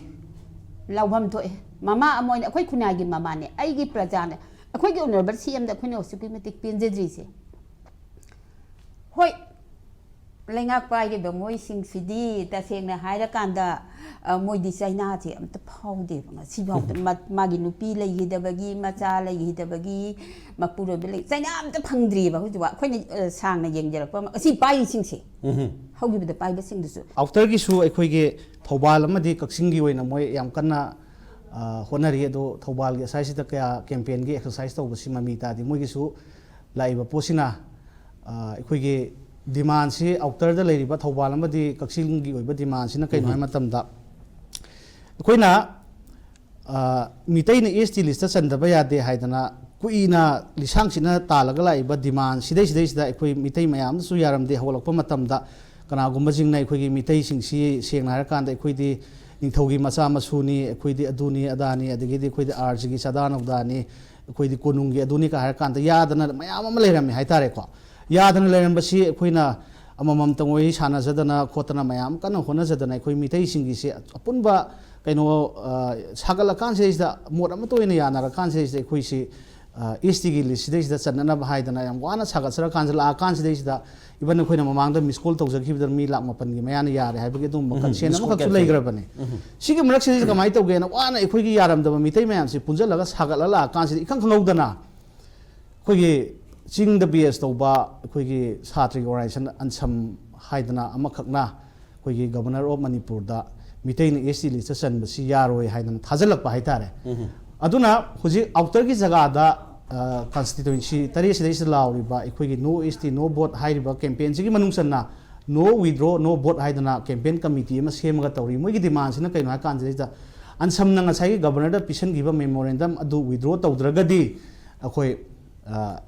ꯂꯥꯎꯐꯝ ꯊꯣꯛꯑꯦ꯫ ꯃꯃꯥ ꯑꯃ ꯑꯣꯏꯅ ꯑꯩꯈꯣꯏ ꯈꯨꯟꯅꯥꯏꯒꯤ ꯃꯃꯥꯅꯦ, ꯑꯩꯒꯤ ꯄ꯭ꯔꯖꯥꯅꯦ, ꯑꯩꯈꯣꯏꯒꯤ ꯑꯣꯅꯔꯦꯕꯜ ꯁꯤ ꯑꯦꯝꯗ ꯑꯩꯈꯣꯏꯅ ꯑꯁꯨꯛꯀꯤ ꯃꯇꯤꯛ ꯄꯦꯟꯖꯗ꯭ꯔꯤꯁꯦ꯫ ꯍꯣꯏ, ꯂꯩꯉꯥꯛ ꯄꯥꯏꯔꯤꯕ ꯃꯣꯏꯁꯤꯡꯁꯤꯗꯤ ꯇꯁꯦꯡꯅ ꯍꯥꯏꯔꯀꯥꯟꯗ, ꯑ, ꯃꯣꯏꯗꯤ ꯆꯩꯅꯥꯁꯦ ꯑꯝꯇ ꯐꯥꯎꯗꯦꯕ꯫ ꯉꯁꯤꯐꯥꯎꯗ ꯃ-, ꯃꯥꯒꯤ ꯅꯨꯄꯤ ꯂꯩꯈꯤꯗꯕꯒꯤ, ꯃꯆꯥ ꯂꯩꯈꯤꯗꯕꯒꯤ, ꯃꯄꯨꯔꯣꯏꯕ ꯂꯩ, ꯆꯩꯅꯥ ꯑꯝꯇ ꯐꯪꯗ꯭ꯔꯤꯑꯕ꯫ ꯍꯧꯖꯤꯛ ꯑꯩꯈꯣꯏꯅ, ꯑ, ꯁꯥꯡꯅ ꯌꯦꯡꯖꯔꯛꯄ ꯑꯃ, ꯑꯁꯤ ꯄꯥꯏꯔꯤꯁꯤꯡꯁꯦ, ꯎꯝ꯫ ꯍꯧꯈꯤꯕꯗ ꯄꯥꯏꯕꯁꯤꯡꯗꯨꯁꯨ꯫ ꯑꯥꯎꯇꯔꯒꯤꯁꯨ ꯑꯩꯈꯣꯏꯒꯤ ꯊꯧꯕꯥꯜ ꯑꯃꯗꯤ ꯀꯛꯆꯤꯡꯒꯤ ꯑꯣꯏꯅ ꯃꯣꯏ ꯌꯥꯝ ꯀꯟꯅ, ꯑ, ꯍꯣꯠꯅꯔꯤ꯫ ꯑꯗꯣ ꯊꯧꯕꯥꯜꯒꯤ ꯑꯁꯥꯏꯁꯤꯗ ꯀꯌꯥ ꯀꯦꯝꯄꯦꯟꯒꯤ ꯑꯦꯛꯁꯔꯁꯥꯏꯁ ꯇꯧꯕꯁꯤ ꯃꯃꯤ ꯇꯥꯗꯦ꯫ ꯃꯣꯏꯒꯤꯁꯨ ꯂꯥꯛꯏꯕ ꯄꯣꯠꯁꯤꯅ, ꯑ, ꯑꯩꯈꯣꯏꯒꯤ ꯗꯤꯃꯥꯟꯁꯤ, ꯑꯥꯎꯇꯔꯗ ꯂꯩꯔꯤꯕ ꯊꯧꯕꯥꯜ ꯑꯃꯗꯤ ꯀꯛꯆꯤꯡꯒꯤ ꯑꯣꯏꯕ ꯗꯤꯃꯥꯟꯁꯤꯅ ꯀꯩꯅꯣ ꯎꯝ꯫ ꯍꯥꯏꯕ ꯃꯇꯝꯗ, ꯑꯩꯈꯣꯏꯅ, ꯑ, ꯃꯤꯇꯩꯅ ꯑꯦꯁ ꯇꯤ ꯂꯤꯁꯇ ꯆꯟꯗꯕ ꯌꯥꯗꯦ ꯍꯥꯏꯗꯅ ꯀꯨꯏꯅ ꯂꯤꯁꯥꯡꯁꯤꯠꯅ ꯇꯥꯜꯂꯒ ꯂꯥꯛꯏꯕ ꯗꯤꯃꯥꯟ ꯁꯤꯗꯩ, ꯁꯤꯗꯩꯁꯤꯗ ꯑꯩꯈꯣꯏ ꯃꯤꯇꯩ ꯃꯌꯥꯝꯅꯁꯨ ꯌꯥꯔꯝꯗꯦ꯫ ꯍꯧꯒꯠꯂꯛꯄ ꯃꯇꯝꯗ ꯀꯅꯥꯒꯨꯝꯕꯁꯤꯡꯅ ꯑꯩꯈꯣꯏꯒꯤ ꯃꯤꯇꯩꯁꯤꯡꯁꯤ, ꯁꯦꯡꯅ ꯍꯥꯏꯔꯀꯥꯟꯗ, ꯑꯩꯈꯣꯏꯗꯤ ꯅꯤꯡꯊꯧꯒꯤ ꯃꯆꯥ ꯃꯁꯨꯅꯤ, ꯑꯩꯈꯣꯏꯗꯤ ꯑꯗꯨꯅꯤ ꯑꯗꯥꯅꯤ, ꯑꯗꯒꯤꯗꯤ ꯑꯩꯈꯣꯏꯗꯤ ꯑꯥꯔꯖꯤꯒꯤ ꯆꯥꯗꯥ ꯅꯧꯗꯥꯅꯤ, ꯑꯩꯈꯣꯏꯗꯤ ꯀꯣꯅꯨꯡꯒꯤ ꯑꯗꯨꯅꯤ ꯀ ꯍꯥꯏꯔꯀꯥꯟꯗ ꯌꯥꯗꯅ ꯃꯌꯥꯝ ꯑꯃ ꯂꯩꯔꯝꯃꯤ ꯍꯥꯏꯇꯥꯔꯦꯀꯣ꯫ ꯌꯥꯗꯅ ꯂꯩꯔꯝꯕꯁꯤ ꯑꯩꯈꯣꯏꯅ ꯑꯃꯃꯝꯇꯪ ꯋꯥꯔꯤ ꯁꯥꯟꯅꯖꯗꯅ ꯈꯣꯠꯇꯅ ꯃꯌꯥꯝ ꯀꯟꯅ ꯍꯣꯠꯅꯖꯗꯅ ꯑꯩꯈꯣꯏ ꯃꯤꯇꯩꯁꯤꯡꯒꯤꯁꯦ ꯑꯄꯨꯟꯕ ꯀꯩꯅꯣ, ꯑ, ꯁꯥꯒꯠꯂꯀꯥꯟꯁꯤꯗꯩꯁꯤꯗ, ꯃꯣꯠ ꯑꯃꯠꯇ ꯑꯣꯏꯅ ꯌꯥꯅꯔꯀꯥꯟꯁꯤꯗꯩꯁꯤꯗ ꯑꯩꯈꯣꯏꯁꯤ, ꯑ, ꯑꯦꯁ ꯇꯤꯒꯤ ꯂꯤꯁꯁꯤꯗꯩꯁꯤꯗ ꯆꯟꯅꯅꯕ ꯍꯥꯏꯗꯅ ꯌꯥꯝ ꯋꯥꯅ ꯁꯥꯒꯠꯆꯔꯀꯥꯟꯁꯤꯗ ꯂꯥꯛꯑꯀꯥꯟꯁꯤꯗꯩꯁꯤꯗ, ꯏꯚꯟ ꯑꯩꯈꯣꯏꯅ ꯃꯃꯥꯡꯗ ꯃꯤꯁ ꯀꯣꯜ ꯇꯧꯖꯈꯤꯕꯗ ꯃꯤ ꯂꯥꯛ ꯃꯥꯄꯟꯒꯤ ꯃꯌꯥꯅ ꯌꯥꯔꯦ ꯍꯥꯏꯕꯒꯤ ꯑꯗꯨꯒꯨꯝꯕ ꯎꯝ, ꯀꯟꯁꯦꯟ ꯃꯤꯁ ꯀꯣꯜ ꯑꯃꯈꯛꯁꯨ ꯀꯌꯥ ꯂꯩꯈ꯭ꯔꯕꯅꯤ꯫ ꯎꯝ꯫ ꯁꯤꯒꯤ ꯃꯔꯛꯁꯤꯗꯩꯁꯤꯗ ꯀꯃꯥꯏꯅ ꯇꯧꯒꯦꯅ ꯋꯥꯅ ꯑꯩꯈꯣꯏꯒꯤ ꯌꯥꯔꯝꯗꯕ ꯃꯤꯇꯩ ꯃꯌꯥꯝꯁꯤ ꯄꯨꯟꯁꯤꯜꯂꯒ ꯁꯥꯒꯠꯂ ꯂꯥꯛꯑꯀꯥꯟꯁꯤꯗ ꯏꯈꯪ ꯈꯪꯍꯧꯗꯅ ꯑꯩꯈꯣꯏꯒꯤ ꯆꯤꯡꯗ ꯕꯦꯁ ꯇꯧꯕ ꯑꯩꯈꯣꯏꯒꯤ ꯁꯥꯇ꯭ꯔꯒꯤ ꯑꯣꯔꯒꯅꯥꯏꯖꯦꯁꯟ ꯑꯟꯁꯝ ꯍꯥꯏꯗꯅ ꯑꯃꯈꯛꯅ ꯑꯩꯈꯣꯏꯒꯤ Governor of ꯃꯅꯤꯄꯨꯔꯗ ꯃꯤꯇꯩꯅ ꯑꯦꯁ ꯇꯤ ꯂꯤꯁꯇ ꯆꯟꯕꯁꯤ ꯌꯥꯔꯣꯏ ꯍꯥꯏꯗꯅ ꯊꯥꯖꯤꯜꯂꯛꯄ ꯍꯥꯏꯇꯥꯔꯦ꯫ ꯎꯝ꯫ ꯑꯗꯨꯅ ꯍꯧꯖꯤꯛ ꯑꯥꯎꯇꯔꯒꯤ ꯖꯒꯥꯗ, ꯑ, ꯀꯟꯁꯇꯤꯇ꯭ꯋꯦꯟꯁꯤ ꯇꯔꯦꯠ ꯁꯤꯗꯩꯁꯤꯗ ꯂꯥꯎꯔꯤꯕ ꯑꯩꯈꯣꯏꯒꯤ No S T No Vote ꯍꯥꯏꯔꯤꯕ ꯀꯦꯝꯄꯦꯟꯁꯤꯒꯤ ꯃꯅꯨꯡ ꯆꯟꯅ No Withdraw No Vote ꯍꯥꯏꯗꯅ ꯀꯦꯝꯄꯦꯟ ꯀꯃꯤꯇꯤ ꯑꯃ ꯁꯦꯝꯃꯒ ꯇꯧꯔꯤ꯫ ꯃꯣꯏꯒꯤ ꯗꯤꯃꯥꯟꯁꯤꯅ ꯀꯩꯅꯣ ꯍꯥꯏ ꯀꯥꯟꯁꯤꯗꯩꯁꯤꯗ, ꯑꯟꯁꯝꯅ ꯉꯁꯥꯏꯒꯤ ꯒꯕꯔꯅꯔꯗ ꯄꯤꯁꯟꯈꯤꯕ ꯃꯦꯃꯣꯔꯦꯟꯗꯝ ꯑꯗꯨ ꯋꯤꯗ꯭ꯔꯣ ꯇꯧꯗ꯭ꯔꯒꯗꯤ ꯑꯩꯈꯣꯏ, ꯑ,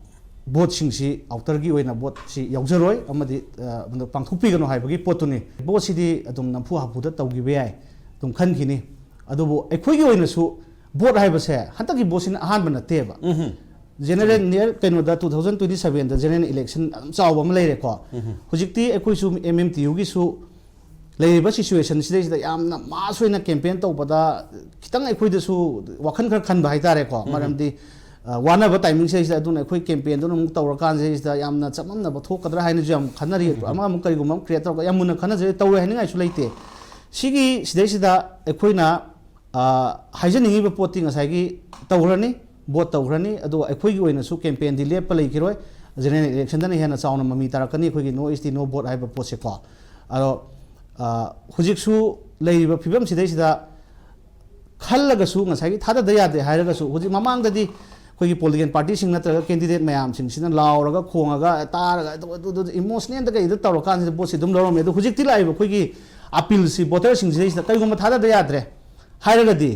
ꯚꯣꯠꯁꯤꯡꯁꯤ, ꯑꯥꯎꯇꯔꯒꯤ ꯑꯣꯏꯅ ꯚꯣꯠꯁꯤ ꯌꯥꯎꯖꯔꯣꯏ ꯑꯃꯗꯤ, ꯑ, ꯃꯗꯨ ꯄꯥꯡꯊꯣꯛꯄꯤꯒꯅꯨ ꯍꯥꯏꯕꯒꯤ ꯄꯣꯠꯇꯨꯅꯤ꯫ ꯚꯣꯠꯁꯤꯗꯤ ꯑꯗꯨꯝ ꯅꯝꯐꯨ ꯍꯥꯐꯨꯗ ꯇꯧꯈꯤꯕ ꯌꯥꯏ, ꯑꯗꯨꯝ ꯈꯟꯈꯤꯅꯤ꯫ ꯑꯗꯨꯕꯨ ꯑꯩꯈꯣꯏꯒꯤ ꯑꯣꯏꯅꯁꯨ ꯚꯣꯠ ꯍꯥꯏꯕꯁꯦ ꯍꯟꯗꯛꯀꯤ ꯚꯣꯠꯁꯤꯅ ꯑꯍꯥꯟꯕ ꯅꯠꯇꯦꯕ꯫ ꯎꯝꯍꯨꯝ꯫ ꯖꯦꯅꯔꯦꯜ ꯅꯤꯌꯔ ꯀꯩꯅꯣꯗ two thousand twenty sevenꯗ ꯖꯦꯅꯔꯦꯜ ꯏꯂꯦꯛꯁꯟ ꯑꯗꯨꯝ ꯆꯥꯎꯕ ꯑꯃ ꯂꯩꯔꯦꯀꯣ꯫ ꯎꯝꯍꯨꯝ꯫ ꯍꯧꯖꯤꯛꯇꯤ ꯑꯩꯈꯣꯏꯁꯨ ꯑꯦꯝ ꯑꯦꯝ ꯇꯤ ꯌꯨꯒꯤꯁꯨ ꯂꯩꯔꯤꯕ ꯁꯤꯆꯨꯋꯦꯁꯟ ꯁꯤꯗꯩꯁꯤꯗ ꯌꯥꯝꯅ ꯃꯥꯁ ꯑꯣꯏꯅ ꯀꯦꯝꯄꯦꯟ ꯇꯧꯕꯗ ꯈꯤꯇꯪ ꯑꯩꯈꯣꯏꯗꯁꯨ ꯋꯥꯈꯜ ꯈꯔ ꯈꯟꯕ ꯍꯥꯏꯇꯥꯔꯦꯀꯣ꯫ ꯎꯝ꯫ ꯃꯔꯝꯗꯤ ꯑ, ꯋꯥꯅꯕ ꯇꯥꯏꯃꯤꯡꯁꯤꯗꯩꯁꯤꯗ, ꯑꯗꯨꯅ ꯑꯩꯈꯣꯏ ꯀꯦꯝꯄꯦꯟꯗꯨꯅ ꯑꯃꯨꯛ ꯇꯧꯔꯀꯥꯟꯁꯤꯗꯩꯁꯤꯗ ꯌꯥꯝꯅ ꯆꯃꯝꯅꯕ ꯊꯣꯛꯀꯗ꯭ꯔꯥ ꯍꯥꯏꯅꯁꯨ ꯌꯥꯝ ꯈꯟꯅꯔꯤ꯫ ꯑꯃ ꯑꯃꯨꯛ ꯀꯔꯤꯒꯨꯝꯕ ꯑꯃ ꯀ꯭ꯔꯤꯌꯦꯠ ꯇꯧꯔꯒ ꯌꯥꯝ ꯃꯨꯟꯅ ꯈꯟꯅꯖꯔꯤ, ꯇꯧꯔꯣꯏ ꯍꯥꯏꯅꯤꯡꯉꯥꯏꯁꯨ ꯂꯩꯇꯦ꯫ ꯁꯤꯒꯤ ꯁꯤꯗꯩꯁꯤꯗ ꯑꯩꯈꯣꯏꯅ, ꯑ, ꯍꯥꯏꯖꯅꯤꯡꯉꯤꯕ ꯄꯣꯠꯇꯤ ꯉꯁꯥꯏꯒꯤ ꯇꯧꯈ꯭ꯔꯅꯤ, ꯚꯣꯠ ꯇꯧꯈ꯭ꯔꯅꯤ, ꯑꯗꯨꯒ ꯑꯩꯈꯣꯏꯒꯤ ꯑꯣꯏꯅꯁꯨ ꯀꯦꯝꯄꯦꯟꯗꯤ ꯂꯦꯞꯄ ꯂꯩꯈꯤꯔꯣꯏ꯫ ꯖꯦꯅꯔꯦꯜ ꯏꯂꯦꯛꯁꯟꯗꯅ ꯍꯦꯟꯅ ꯆꯥꯎꯅ ꯃꯃꯤ ꯇꯥꯔꯛꯀꯅꯤ ꯑꯩꯈꯣꯏꯒꯤ "No S T, no vote" ꯍꯥꯏꯕ ꯄꯣꯠꯁꯦꯀꯣ꯫ ꯑꯗꯣ, ꯑ, ꯍꯧꯖꯤꯛꯁꯨ ꯂꯩꯔꯤꯕ ꯐꯤꯕꯝꯁꯤꯗꯩꯁꯤꯗ ꯈꯜꯂꯒꯁꯨ, ꯉꯁꯥꯏꯒꯤ ꯊꯥꯗꯗ ꯌꯥꯗꯦ ꯍꯥꯏꯔꯒꯁꯨ, ꯍꯧꯖꯤꯛ ꯃꯃꯥꯡꯗꯗꯤ ꯑꯩꯈꯣꯏꯒꯤ ꯄꯣꯂꯤꯇꯤꯀꯦꯜ ꯄꯥꯔꯇꯤꯁꯤꯡ ꯅꯠꯇ꯭ꯔꯒ ꯀꯦꯟꯗꯤꯗꯦꯠ ꯃꯌꯥꯝꯁꯤꯡꯁꯤꯅ ꯂꯥꯎꯔꯒ, ꯈꯣꯡꯉꯒ, ꯇꯥꯔꯒ, ꯑꯗꯨ, ꯑꯗꯨ, ꯑꯗꯨ, ꯏꯃꯣꯁꯅꯦꯜꯗ ꯀꯩꯗ ꯇꯧꯔꯀꯥꯟꯁꯤꯗ ꯚꯣꯠꯁꯦ ꯑꯗꯨꯝ ꯂꯧꯔꯝꯃꯦ꯫ ꯑꯗꯣ ꯍꯧꯖꯤꯛꯇꯤ ꯂꯥꯛꯏꯕ ꯑꯩꯈꯣꯏꯒꯤ ꯑꯄꯤꯜꯁꯤ ꯚꯣꯇꯔꯁꯤꯡꯁꯤꯗꯩꯁꯤꯗ ꯀꯩꯒꯨꯝꯕ ꯊꯥꯗꯗ ꯌꯥꯗ꯭ꯔꯦ ꯍꯥꯏꯔꯒꯗꯤ,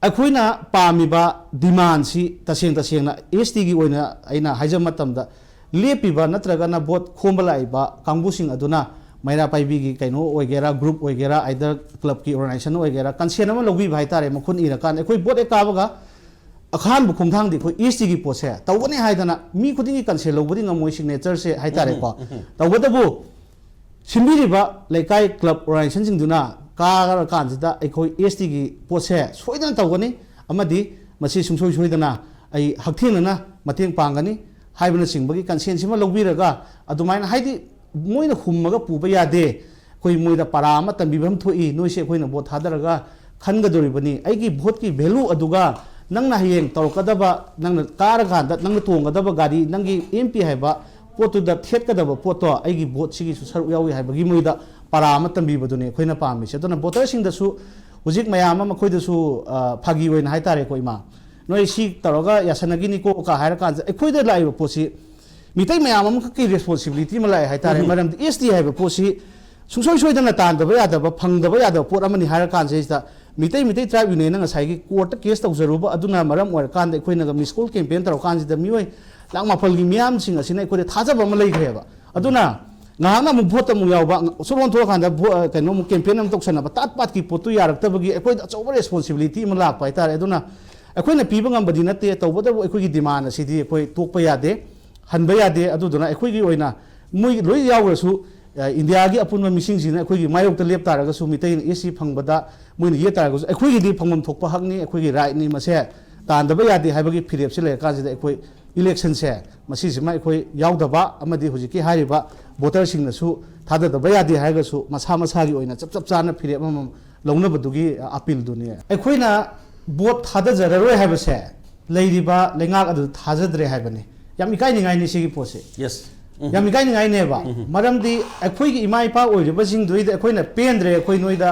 ꯑꯩꯈꯣꯏꯅ ꯄꯥꯝꯃꯤꯕ ꯗꯤꯃꯥꯟꯁꯤ ꯇꯁꯦꯡ ꯇꯁꯦꯡꯅ ꯑꯦꯁ ꯇꯤꯒꯤ ꯑꯣꯏꯅ ꯑꯩꯅ ꯍꯥꯏꯖꯕ ꯃꯇꯝꯗ, ꯂꯦꯞꯄꯤꯕ ꯅꯠꯇ꯭ꯔꯒꯅ ꯚꯣꯠ ꯈꯣꯝꯕ ꯂꯥꯛꯏꯕ ꯀꯥꯡꯕꯨꯁꯤꯡ ꯑꯗꯨꯅ ꯃꯩꯔꯥ ꯄꯥꯏꯕꯤꯒꯤ ꯀꯩꯅꯣ ꯑꯣꯏꯒꯦꯔꯥ, ꯒ꯭ꯔꯨꯞ ꯑꯣꯏꯒꯦꯔꯥ, ꯑꯥꯏꯗꯔ ꯀ꯭ꯂꯕꯀꯤ ꯑꯣꯔꯒꯅꯥꯏꯖꯦꯁꯟ ꯑꯣꯏꯒꯦꯔꯥ, ꯀꯟꯁꯦꯟ ꯑꯃ ꯂꯧꯕꯤꯕ ꯍꯥꯏꯇꯥꯔꯦ꯫ ꯃꯈꯨꯠ ꯏꯔꯀꯥꯟꯗ ꯑꯩꯈꯣꯏ ꯚꯣꯠ ꯍꯦꯛ ꯀꯥꯕꯒ ꯑꯍꯥꯟꯕ ꯈꯣꯡꯊꯥꯡꯗꯤ ꯑꯩꯈꯣꯏ ꯑꯦꯁ ꯇꯤꯒꯤ ꯄꯣꯠꯁꯦ ꯇꯧꯒꯅꯤ ꯍꯥꯏꯗꯅ ꯃꯤ ꯈꯨꯗꯤꯡꯒꯤ ꯀꯟꯁꯦꯟ ꯂꯧꯕꯗꯤ ꯉꯝꯃꯣꯏ, ꯁꯤꯒꯅꯦꯆꯔꯁꯦ ꯍꯥꯏꯇꯥꯔꯦꯀꯣ꯫ ꯎꯝ, ꯎꯝ, ꯎꯝ꯫ ꯇꯧꯕꯇꯕꯨ ꯁꯤꯟꯕꯤꯔꯤꯕ ꯂꯩꯀꯥꯏ ꯀ꯭ꯂꯕ ꯑꯣꯔꯒꯅꯥꯏꯖꯦꯁꯟꯁꯤꯡꯗꯨꯅ ꯀꯥꯔꯀꯥꯟꯁꯤꯗ ꯑꯩꯈꯣꯏ ꯑꯦꯁ ꯇꯤꯒꯤ ꯄꯣꯠꯁꯦ ꯁꯣꯏꯗꯅ ꯇꯧꯒꯅꯤ ꯑꯃꯗꯤ ꯃꯁꯤ ꯁꯨꯡꯁꯣꯏ ꯁꯣꯏꯗꯅ ꯑꯩ ꯍꯛꯊꯦꯡꯅꯅ ꯃꯇꯦꯡ ꯄꯥꯡꯒꯅꯤ ꯍꯥꯏꯕꯅꯆꯤꯡꯕꯒꯤ ꯀꯟꯁꯦꯟꯁꯤꯃ ꯂꯧꯕꯤꯔꯒ, ꯑꯗꯨꯃꯥꯏꯅ, ꯍꯥꯏꯗꯤ, ꯃꯣꯏꯅ ꯍꯨꯝꯃꯒ ꯄꯨꯕ ꯌꯥꯗꯦ꯫ ꯑꯩꯈꯣꯏ ꯃꯣꯏꯗ ꯄꯔꯥ ꯑꯃ ꯇꯝꯕꯤꯕ ꯑꯃ ꯊꯣꯛꯏ, ꯅꯣꯏꯁꯦ ꯑꯩꯈꯣꯏꯅ ꯚꯣꯠ ꯊꯥꯗꯔꯒ ꯈꯟꯒꯗꯧꯔꯤꯕꯅꯤ꯫ ꯑꯩꯒꯤ ꯚꯣꯠꯀꯤ ꯚꯦꯂꯨ ꯑꯗꯨꯒ ꯅꯪꯅ ꯍꯌꯦꯡ ꯇꯧꯔꯛꯀꯗꯕ, ꯅꯪꯅ ꯀꯥꯔꯀꯥꯟꯗ ꯅꯪꯅ ꯇꯣꯡꯒꯗꯕ ꯒꯥꯔꯤ, ꯅꯪꯒꯤ ꯑꯦꯝ ꯄꯤ ꯍꯥꯏꯕ ꯄꯣꯠꯇꯨꯗ ꯊꯦꯠꯀꯗꯕ ꯄꯣꯠꯇꯣ ꯑꯩꯒꯤ ꯚꯣꯠꯁꯤꯒꯤꯁꯨ ꯁꯔꯨꯛ ꯌꯥꯎꯏ ꯍꯥꯏꯕꯒꯤ ꯃꯣꯏꯗ ꯄꯔꯥ ꯑꯃ ꯇꯝꯕꯤꯕꯗꯨꯅꯤ ꯑꯩꯈꯣꯏꯅ ꯄꯥꯝꯃꯤꯁꯦ꯫ ꯑꯗꯨꯅ ꯚꯣꯇꯔꯁꯤꯡꯗꯁꯨ ꯍꯧꯖꯤꯛ ꯃꯌꯥꯝ ꯑꯃ ꯃꯈꯣꯏꯗꯁꯨ, ꯑ, ꯐꯥꯒꯤ ꯑꯣꯏꯅ ꯍꯥꯏꯇꯥꯔꯦꯀꯣ, ꯏꯃꯥ, ꯅꯣꯏ ꯁꯤ ꯇꯧꯔꯒ ꯌꯥꯁꯟꯅꯈꯤꯅꯤꯀꯣ ꯀ ꯍꯥꯏꯔ ꯀꯥꯟꯁꯤꯗ ꯑꯩꯈꯣꯏꯗ ꯂꯥꯛꯏꯕ ꯄꯣꯠꯁꯤ ꯃꯤꯇꯩ ꯃꯌꯥꯝ ꯑꯃꯈꯛꯀꯤ ꯔꯦꯁꯄꯣꯟꯁꯤꯕꯤꯂꯤꯇꯤ ꯑꯃ ꯂꯥꯛꯑꯦ ꯍꯥꯏꯇꯥꯔꯦ꯫ ꯎꯝ꯫ ꯃꯔꯝꯗꯤ ꯑꯦꯁ ꯇꯤ ꯍꯥꯏꯕ ꯄꯣꯠꯁꯤ ꯁꯨꯡꯁꯣꯏ ꯁꯣꯏꯗꯅ ꯇꯥꯟꯗꯕ ꯌꯥꯗꯕ, ꯐꯪꯗꯕ ꯌꯥꯗꯕ ꯄꯣꯠ ꯑꯃꯅꯤ ꯍꯥꯏꯔ ꯀꯥꯟꯁꯤꯗꯩꯁꯤꯗ ꯃꯤꯇꯩ, ꯃꯤꯇꯩ ꯇ꯭ꯔꯥꯏꯕ ꯌꯨꯅꯤꯌꯟꯅ ꯉꯁꯥꯏꯒꯤ ꯀꯣꯔꯠꯇ ꯀꯦꯁ ꯇꯧꯖꯔꯨꯕ ꯑꯗꯨꯅ ꯃꯔꯝ ꯑꯣꯏꯔꯀꯥꯟꯗ ꯑꯩꯈꯣꯏꯅꯒ ꯃꯤꯁ ꯀꯣꯜ ꯀꯦꯝꯄꯦꯟ ꯇꯧꯔꯀꯥꯟꯁꯤꯗ ꯃꯤꯑꯣꯏ ꯂꯥꯛ ꯃꯥꯄꯜꯒꯤ ꯃꯤꯌꯥꯝꯁꯤꯡ ꯑꯁꯤꯅ ꯑꯩꯈꯣꯏꯗ ꯊꯥꯖꯕ ꯑꯃ ꯂꯩꯈ꯭ꯔꯦꯕ꯫ ꯑꯗꯨꯅ ꯉꯥꯏꯍꯥꯛꯅ ꯑꯃꯨꯛ ꯚꯣꯠꯇ ꯑꯃꯨꯛ ꯌꯥꯎꯕ, ꯁꯨꯔ ꯑꯣꯟꯊꯣꯛꯑꯀꯥꯟꯗ ꯚꯣ-, ꯀꯩꯅꯣ ꯑꯃꯨꯛ ꯀꯦꯝꯄꯦꯟ ꯑꯃꯨꯛ ꯇꯧꯁꯟꯅꯕ, ꯇꯥꯠ ꯄꯥꯠꯀꯤ ꯄꯣꯠꯇꯨ ꯌꯥꯔꯛꯇꯕꯒꯤ ꯑꯩꯈꯣꯏꯗ ꯑꯆꯧꯕ ꯔꯦꯁꯄꯣꯟꯁꯤꯕꯤꯂꯤꯇꯤ ꯑꯃ ꯂꯥꯛꯄ ꯍꯥꯏꯇꯥꯔꯦ꯫ ꯑꯗꯨꯅ ꯑꯩꯈꯣꯏꯅ ꯄꯤꯕ ꯉꯝꯕꯗꯤ ꯅꯠꯇꯦ, ꯇꯧꯕꯇꯕꯨ ꯑꯩꯈꯣꯏꯒꯤ ꯗꯤꯃꯥꯟ ꯑꯁꯤꯗꯤ ꯑꯩꯈꯣꯏ ꯇꯣꯛꯄ ꯌꯥꯗꯦ, ꯍꯟꯕ ꯌꯥꯗꯦ꯫ ꯑꯗꯨꯗꯨꯅ ꯑꯩꯈꯣꯏꯒꯤ ꯑꯣꯏꯅ ꯃꯣꯏ ꯂꯣꯏ ꯌꯥꯎꯈ꯭ꯔꯁꯨ, ꯑ, ꯏꯟꯗꯤꯌꯥꯒꯤ ꯑꯄꯨꯟꯕ ꯃꯤꯁꯤꯡꯁꯤꯅ ꯑꯩꯈꯣꯏꯒꯤ ꯃꯥꯌꯣꯛꯇ ꯂꯦꯞ ꯇꯥꯔꯒꯁꯨ, ꯃꯤꯇꯩꯅ ꯑꯦꯁ ꯁꯤ ꯐꯪꯕꯗ ꯃꯣꯏꯅ ꯌꯦꯠ ꯇꯥꯔꯒꯁꯨ, ꯑꯩꯈꯣꯏꯒꯤꯗꯤ ꯐꯪꯐꯝ ꯊꯣꯛꯄ ꯍꯛꯅꯤ, ꯑꯩꯈꯣꯏꯒꯤ ꯔꯥꯏꯠꯅꯤ꯫ ꯃꯁꯦ ꯇꯥꯟꯗꯕ ꯌꯥꯗꯦ ꯍꯥꯏꯕꯒꯤ ꯐꯤꯔꯦꯞꯁꯤ ꯂꯩꯔꯀꯥꯟꯁꯤꯗ ꯑꯩꯈꯣꯏ ꯏꯂꯦꯛꯁꯟꯁꯦ ꯃꯁꯤꯁꯤꯃ ꯑꯩꯈꯣꯏ ꯌꯥꯎꯗꯕ ꯑꯃꯗꯤ ꯍꯧꯖꯤꯛꯀꯤ ꯍꯥꯏꯔꯤꯕ ꯚꯣꯇꯔꯁꯤꯡꯅꯁꯨ ꯊꯥꯗꯗꯕ ꯌꯥꯗꯦ ꯍꯥꯏꯔꯒꯁꯨ ꯃꯁꯥ ꯃꯁꯥꯒꯤ ꯑꯣꯏꯅ ꯆꯞ ꯆꯞ ꯆꯥꯅ ꯐꯤꯔꯦꯞ ꯑꯃꯃꯝ ꯂꯧꯅꯕꯗꯨꯒꯤ ꯑꯄꯤꯜꯗꯨꯅꯤ꯫ ꯑꯩꯈꯣꯏꯅ ꯚꯣꯠ ꯊꯥꯗꯖꯔꯔꯣꯏ ꯍꯥꯏꯕꯁꯦ ꯂꯩꯔꯤꯕ ꯂꯩꯉꯥꯛ ꯑꯗꯨꯗ ꯊꯥꯖꯗ꯭ꯔꯦ ꯍꯥꯏꯕꯅꯤ꯫ ꯌꯥꯝ ꯏꯀꯥꯏꯅꯤꯡꯉꯥꯏꯅꯤ ꯁꯤꯒꯤ ꯄꯣꯠꯁꯦ꯫ ꯌꯦꯁ꯫ ꯌꯥꯝ ꯏꯀꯥꯏꯅꯤꯡꯉꯥꯏꯅꯦꯕ꯫ ꯃꯔꯝꯗꯤ ꯑꯩꯈꯣꯏꯒꯤ ꯏꯃꯥ ꯏꯄꯥ ꯑꯣꯏꯔꯤꯕꯁꯤꯡꯗꯨꯗꯩꯗ ꯑꯩꯈꯣꯏꯅ ꯄꯦꯟꯗ꯭ꯔꯦ, ꯑꯩꯈꯣꯏ ꯅꯣꯏꯗ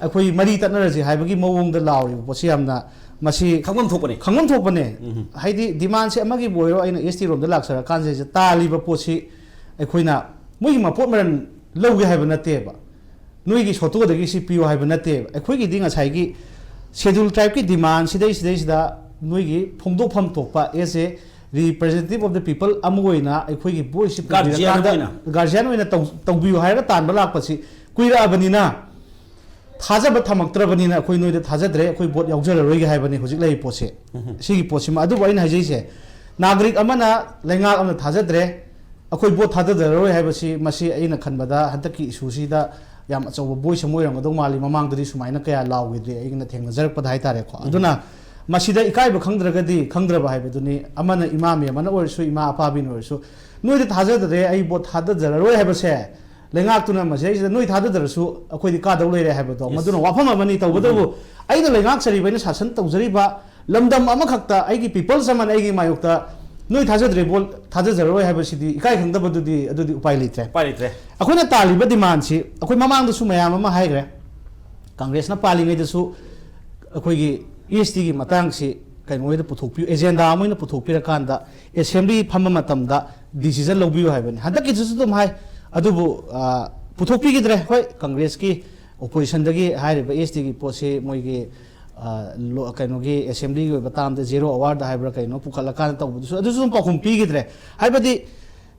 ꯑꯩꯈꯣꯏ ꯃꯔꯤ ꯇꯠꯅꯔꯁꯤ ꯍꯥꯏꯕꯒꯤ ꯃꯑꯣꯡꯗ ꯂꯥꯎꯔꯤꯕ ꯄꯣꯠꯁꯤ ꯌꯥꯝꯅ ꯃꯁꯤ ꯈꯪꯐꯝ ꯊꯣꯛꯄꯅꯤ꯫ ꯈꯪꯐꯝ ꯊꯣꯛꯄꯅꯦ꯫ ꯍꯥꯏꯗꯤ ꯗꯤꯃꯥꯟꯁꯦ ꯑꯃꯒꯤꯕꯨ ꯑꯣꯏꯔꯣ, ꯑꯩꯅ ꯑꯦꯁ ꯇꯤ ꯔꯣꯝꯗ ꯂꯥꯛꯆꯔꯀꯥꯟꯁꯤꯗ ꯇꯥꯜꯂꯤꯕ ꯄꯣꯠꯁꯤ ꯑꯩꯈꯣꯏꯅ ꯃꯣꯏꯒꯤ ꯃꯄꯣꯠ ꯃꯔꯜ ꯂꯧꯒꯦ ꯍꯥꯏꯕ ꯅꯠꯇꯦꯕ꯫ ꯅꯣꯏꯒꯤ ꯁꯣꯠꯇꯣꯗꯒꯤ ꯁꯤ ꯄꯤꯌꯨ ꯍꯥꯏꯕ ꯅꯠꯇꯦꯕ꯫ ꯑꯩꯈꯣꯏꯒꯤꯗꯤ ꯉꯁꯥꯏꯒꯤ ꯁꯦꯗꯨꯜ ꯇ꯭ꯔꯥꯏꯕꯀꯤ ꯗꯤꯃꯥꯟ ꯁꯤꯗꯩ ꯁꯤꯗꯩꯁꯤꯗ ꯅꯣꯏꯒꯤ ꯐꯣꯡꯗꯣꯛꯐꯝ ꯊꯣꯛꯄ as a representative of the people ꯑꯃ ꯑꯣꯏꯅ ꯑꯩꯈꯣꯏꯒꯤ ꯚꯣꯏꯁꯁꯤ Guardian ꯄꯨꯕꯤꯔꯀꯥꯟꯗ ꯑꯣꯏꯅ꯫ ꯒꯥꯔꯖꯤꯌꯥꯟ ꯑꯣꯏꯅ ꯇꯧ- ꯇꯧꯕꯤꯌꯨ ꯍꯥꯏꯔꯒ ꯇꯥꯟꯕ ꯂꯥꯛꯄꯁꯤ ꯀꯨꯏꯔꯛꯑꯕꯅꯤꯅ ꯊꯥꯖꯕ ꯊꯝꯃꯛꯇ꯭ꯔꯕꯅꯤꯅ ꯑꯩꯈꯣꯏ ꯅꯣꯏꯗ ꯊꯥꯖꯗ꯭ꯔꯦ, ꯑꯩꯈꯣꯏ ꯚꯣꯠ ꯌꯥꯎꯖꯔꯔꯣꯏꯒꯦ ꯍꯥꯏꯕꯅꯤ ꯍꯧꯖꯤꯛ ꯂꯩꯔꯤꯕ ꯄꯣꯠꯁꯦ꯫ ꯁꯤꯒꯤ ꯄꯣꯠꯁꯤꯃ꯫ ꯑꯗꯨꯕꯨ ꯑꯩꯅ ꯍꯥꯏꯖꯩꯁꯦ, ꯅꯥꯒꯔꯤꯛ ꯑꯃꯅ ꯂꯩꯉꯥꯛ ꯑꯃꯅ ꯊꯥꯖꯗ꯭ꯔꯦ, ꯑꯩꯈꯣꯏ ꯚꯣꯠ ꯊꯥꯗꯔꯔꯣꯏ ꯍꯥꯏꯕꯁꯤ ꯃꯁꯤ ꯑꯩꯅ ꯈꯟꯕꯗ ꯍꯟꯗꯛꯀꯤ ꯏꯁꯨꯁꯤꯗ ꯌꯥꯝ ꯑꯆꯧꯕ ꯚꯣꯏꯁ ꯑꯃ ꯑꯣꯏꯔꯝꯒꯗꯧ ꯃꯥꯜꯂꯤ꯫ ꯃꯃꯥꯡꯗꯗꯤ ꯁꯨꯃꯥꯏꯅ ꯀꯌꯥ ꯂꯥꯎꯈꯤꯗ꯭ꯔꯦ ꯑꯩꯅ ꯊꯦꯡꯅꯖꯔꯛꯄꯗ ꯍꯥꯏꯇꯥꯔꯦꯀꯣ꯫ ꯑꯗꯨꯅ ꯃꯁꯤꯗ ꯏꯀꯥꯏꯕ ꯈꯪꯗ꯭ꯔꯒꯗꯤ ꯈꯪꯗ꯭ꯔꯕ ꯍꯥꯏꯕꯗꯨꯅꯤ꯫ ꯑꯃꯅ ꯏꯃꯥ ꯃꯦꯝ ꯑꯃꯅ ꯑꯣꯏꯔꯁꯨ, ꯏꯃꯥ ꯑꯄꯥꯕꯤꯅ ꯑꯣꯏꯔꯁꯨ, ꯅꯣꯏꯗ ꯊꯥꯖꯗ꯭ꯔꯦ, ꯑꯩ ꯚꯣꯠ ꯊꯥꯗꯖꯔꯔꯣꯏ ꯍꯥꯏꯕꯁꯦ ꯂꯩꯉꯥꯛꯇꯨꯅ ꯃꯁꯤꯗꯩꯁꯤꯗ ꯅꯣꯏ ꯊꯥꯗꯗ꯭ꯔꯁꯨ ꯑꯩꯈꯣꯏꯗꯤ ꯀꯥꯗꯧ ꯂꯩꯔꯦ ꯍꯥꯏꯕꯗꯣ꯫ ꯃꯗꯨꯅ ꯋꯥꯐꯝ ꯑꯃꯅꯤ꯫ ꯇꯧꯕꯇꯕꯨ ꯑꯩꯅ ꯂꯩꯉꯥꯛꯆꯔꯤꯕ, ꯑꯩꯅ ꯁꯥꯁꯟ ꯇꯧꯖꯔꯤꯕ ꯂꯝꯗꯝ ꯑꯃꯈꯛꯇ, ꯑꯩꯒꯤ ꯄꯤꯄꯜꯁ ꯑꯃꯅ ꯑꯩꯒꯤ ꯃꯥꯌꯣꯛꯇ ꯅꯣꯏ ꯊꯥꯖꯗ꯭ꯔꯦ, ꯚꯣꯠ ꯊꯥꯖꯖꯔꯔꯣꯏ ꯍꯥꯏꯕꯁꯤꯗꯤ ꯏꯀꯥꯏ ꯈꯪꯗꯕꯗꯨꯗꯤ, ꯑꯗꯨꯗꯤ ꯎꯄꯥꯏ ꯂꯩꯇ꯭ꯔꯦ꯫ ꯎꯄꯥꯏ ꯂꯩꯇ꯭ꯔꯦ꯫ ꯑꯩꯈꯣꯏꯅ ꯇꯥꯜꯂꯤꯕ ꯗꯤꯃꯥꯟꯁꯤ ꯑꯩꯈꯣꯏ ꯃꯃꯥꯡꯗꯁꯨ ꯃꯌꯥꯝ ꯑꯃ ꯍꯥꯏꯈ꯭ꯔꯦ꯫ ꯀꯪꯒ꯭ꯔꯦꯁꯅ ꯄꯥꯜꯂꯤꯉꯩꯗꯁꯨ ꯑꯩꯈꯣꯏꯒꯤ ꯑꯦꯁ ꯇꯤꯒꯤ ꯃꯇꯥꯡꯁꯤ ꯀꯩꯅꯣ ꯑꯣꯏꯅ ꯄꯨꯊꯣꯛꯄꯤꯌꯨ, ꯑꯦꯖꯦꯟꯗꯥ ꯑꯃ ꯑꯣꯏꯅ ꯄꯨꯊꯣꯛꯄꯤꯔꯀꯥꯟꯗ ꯑꯦꯁꯦꯝꯕ꯭ꯂꯤ ꯐꯝꯕ ꯃꯇꯝꯗ ꯗꯤꯁꯤꯖꯟ ꯂꯧꯕꯤꯌꯨ ꯍꯥꯏꯕꯅꯤ꯫ ꯍꯟꯗꯛꯀꯤꯗꯨꯁꯨ ꯑꯗꯨꯝ ꯍꯥꯏ, ꯑꯗꯨꯕꯨ ꯑ, ꯄꯨꯊꯣꯛꯄꯤꯈꯤꯗ꯭ꯔꯦ꯫ ꯍꯣꯏ, ꯀꯪꯒ꯭ꯔꯦꯁꯀꯤ ꯑꯣꯄꯣꯖꯤꯁꯟꯗꯒꯤ ꯍꯥꯏꯔꯤꯕ ꯑꯦꯁ ꯇꯤꯒꯤ ꯄꯣꯠꯁꯤ ꯃꯣꯏꯒꯤ ꯑ, ꯂꯣ- ꯀꯩꯅꯣꯒꯤ ꯑꯦꯁꯦꯝꯕ꯭ꯂꯤꯒꯤ ꯑꯣꯏꯕ ꯇꯥꯝꯗ ꯖꯦꯔꯣ ꯑꯋꯥꯔꯗ ꯍꯥꯏꯕ꯭ꯔꯥ ꯀꯩꯅꯣ ꯄꯨꯈꯠꯂꯀꯥꯟꯗ ꯇꯧꯕꯗꯨꯁꯨ ꯑꯗꯨꯁꯨ ꯑꯗꯨꯝ ꯄꯥꯎꯈꯨꯝ ꯄꯤꯈꯤꯗ꯭ꯔꯦ꯫ ꯍꯥꯏꯕꯗꯤ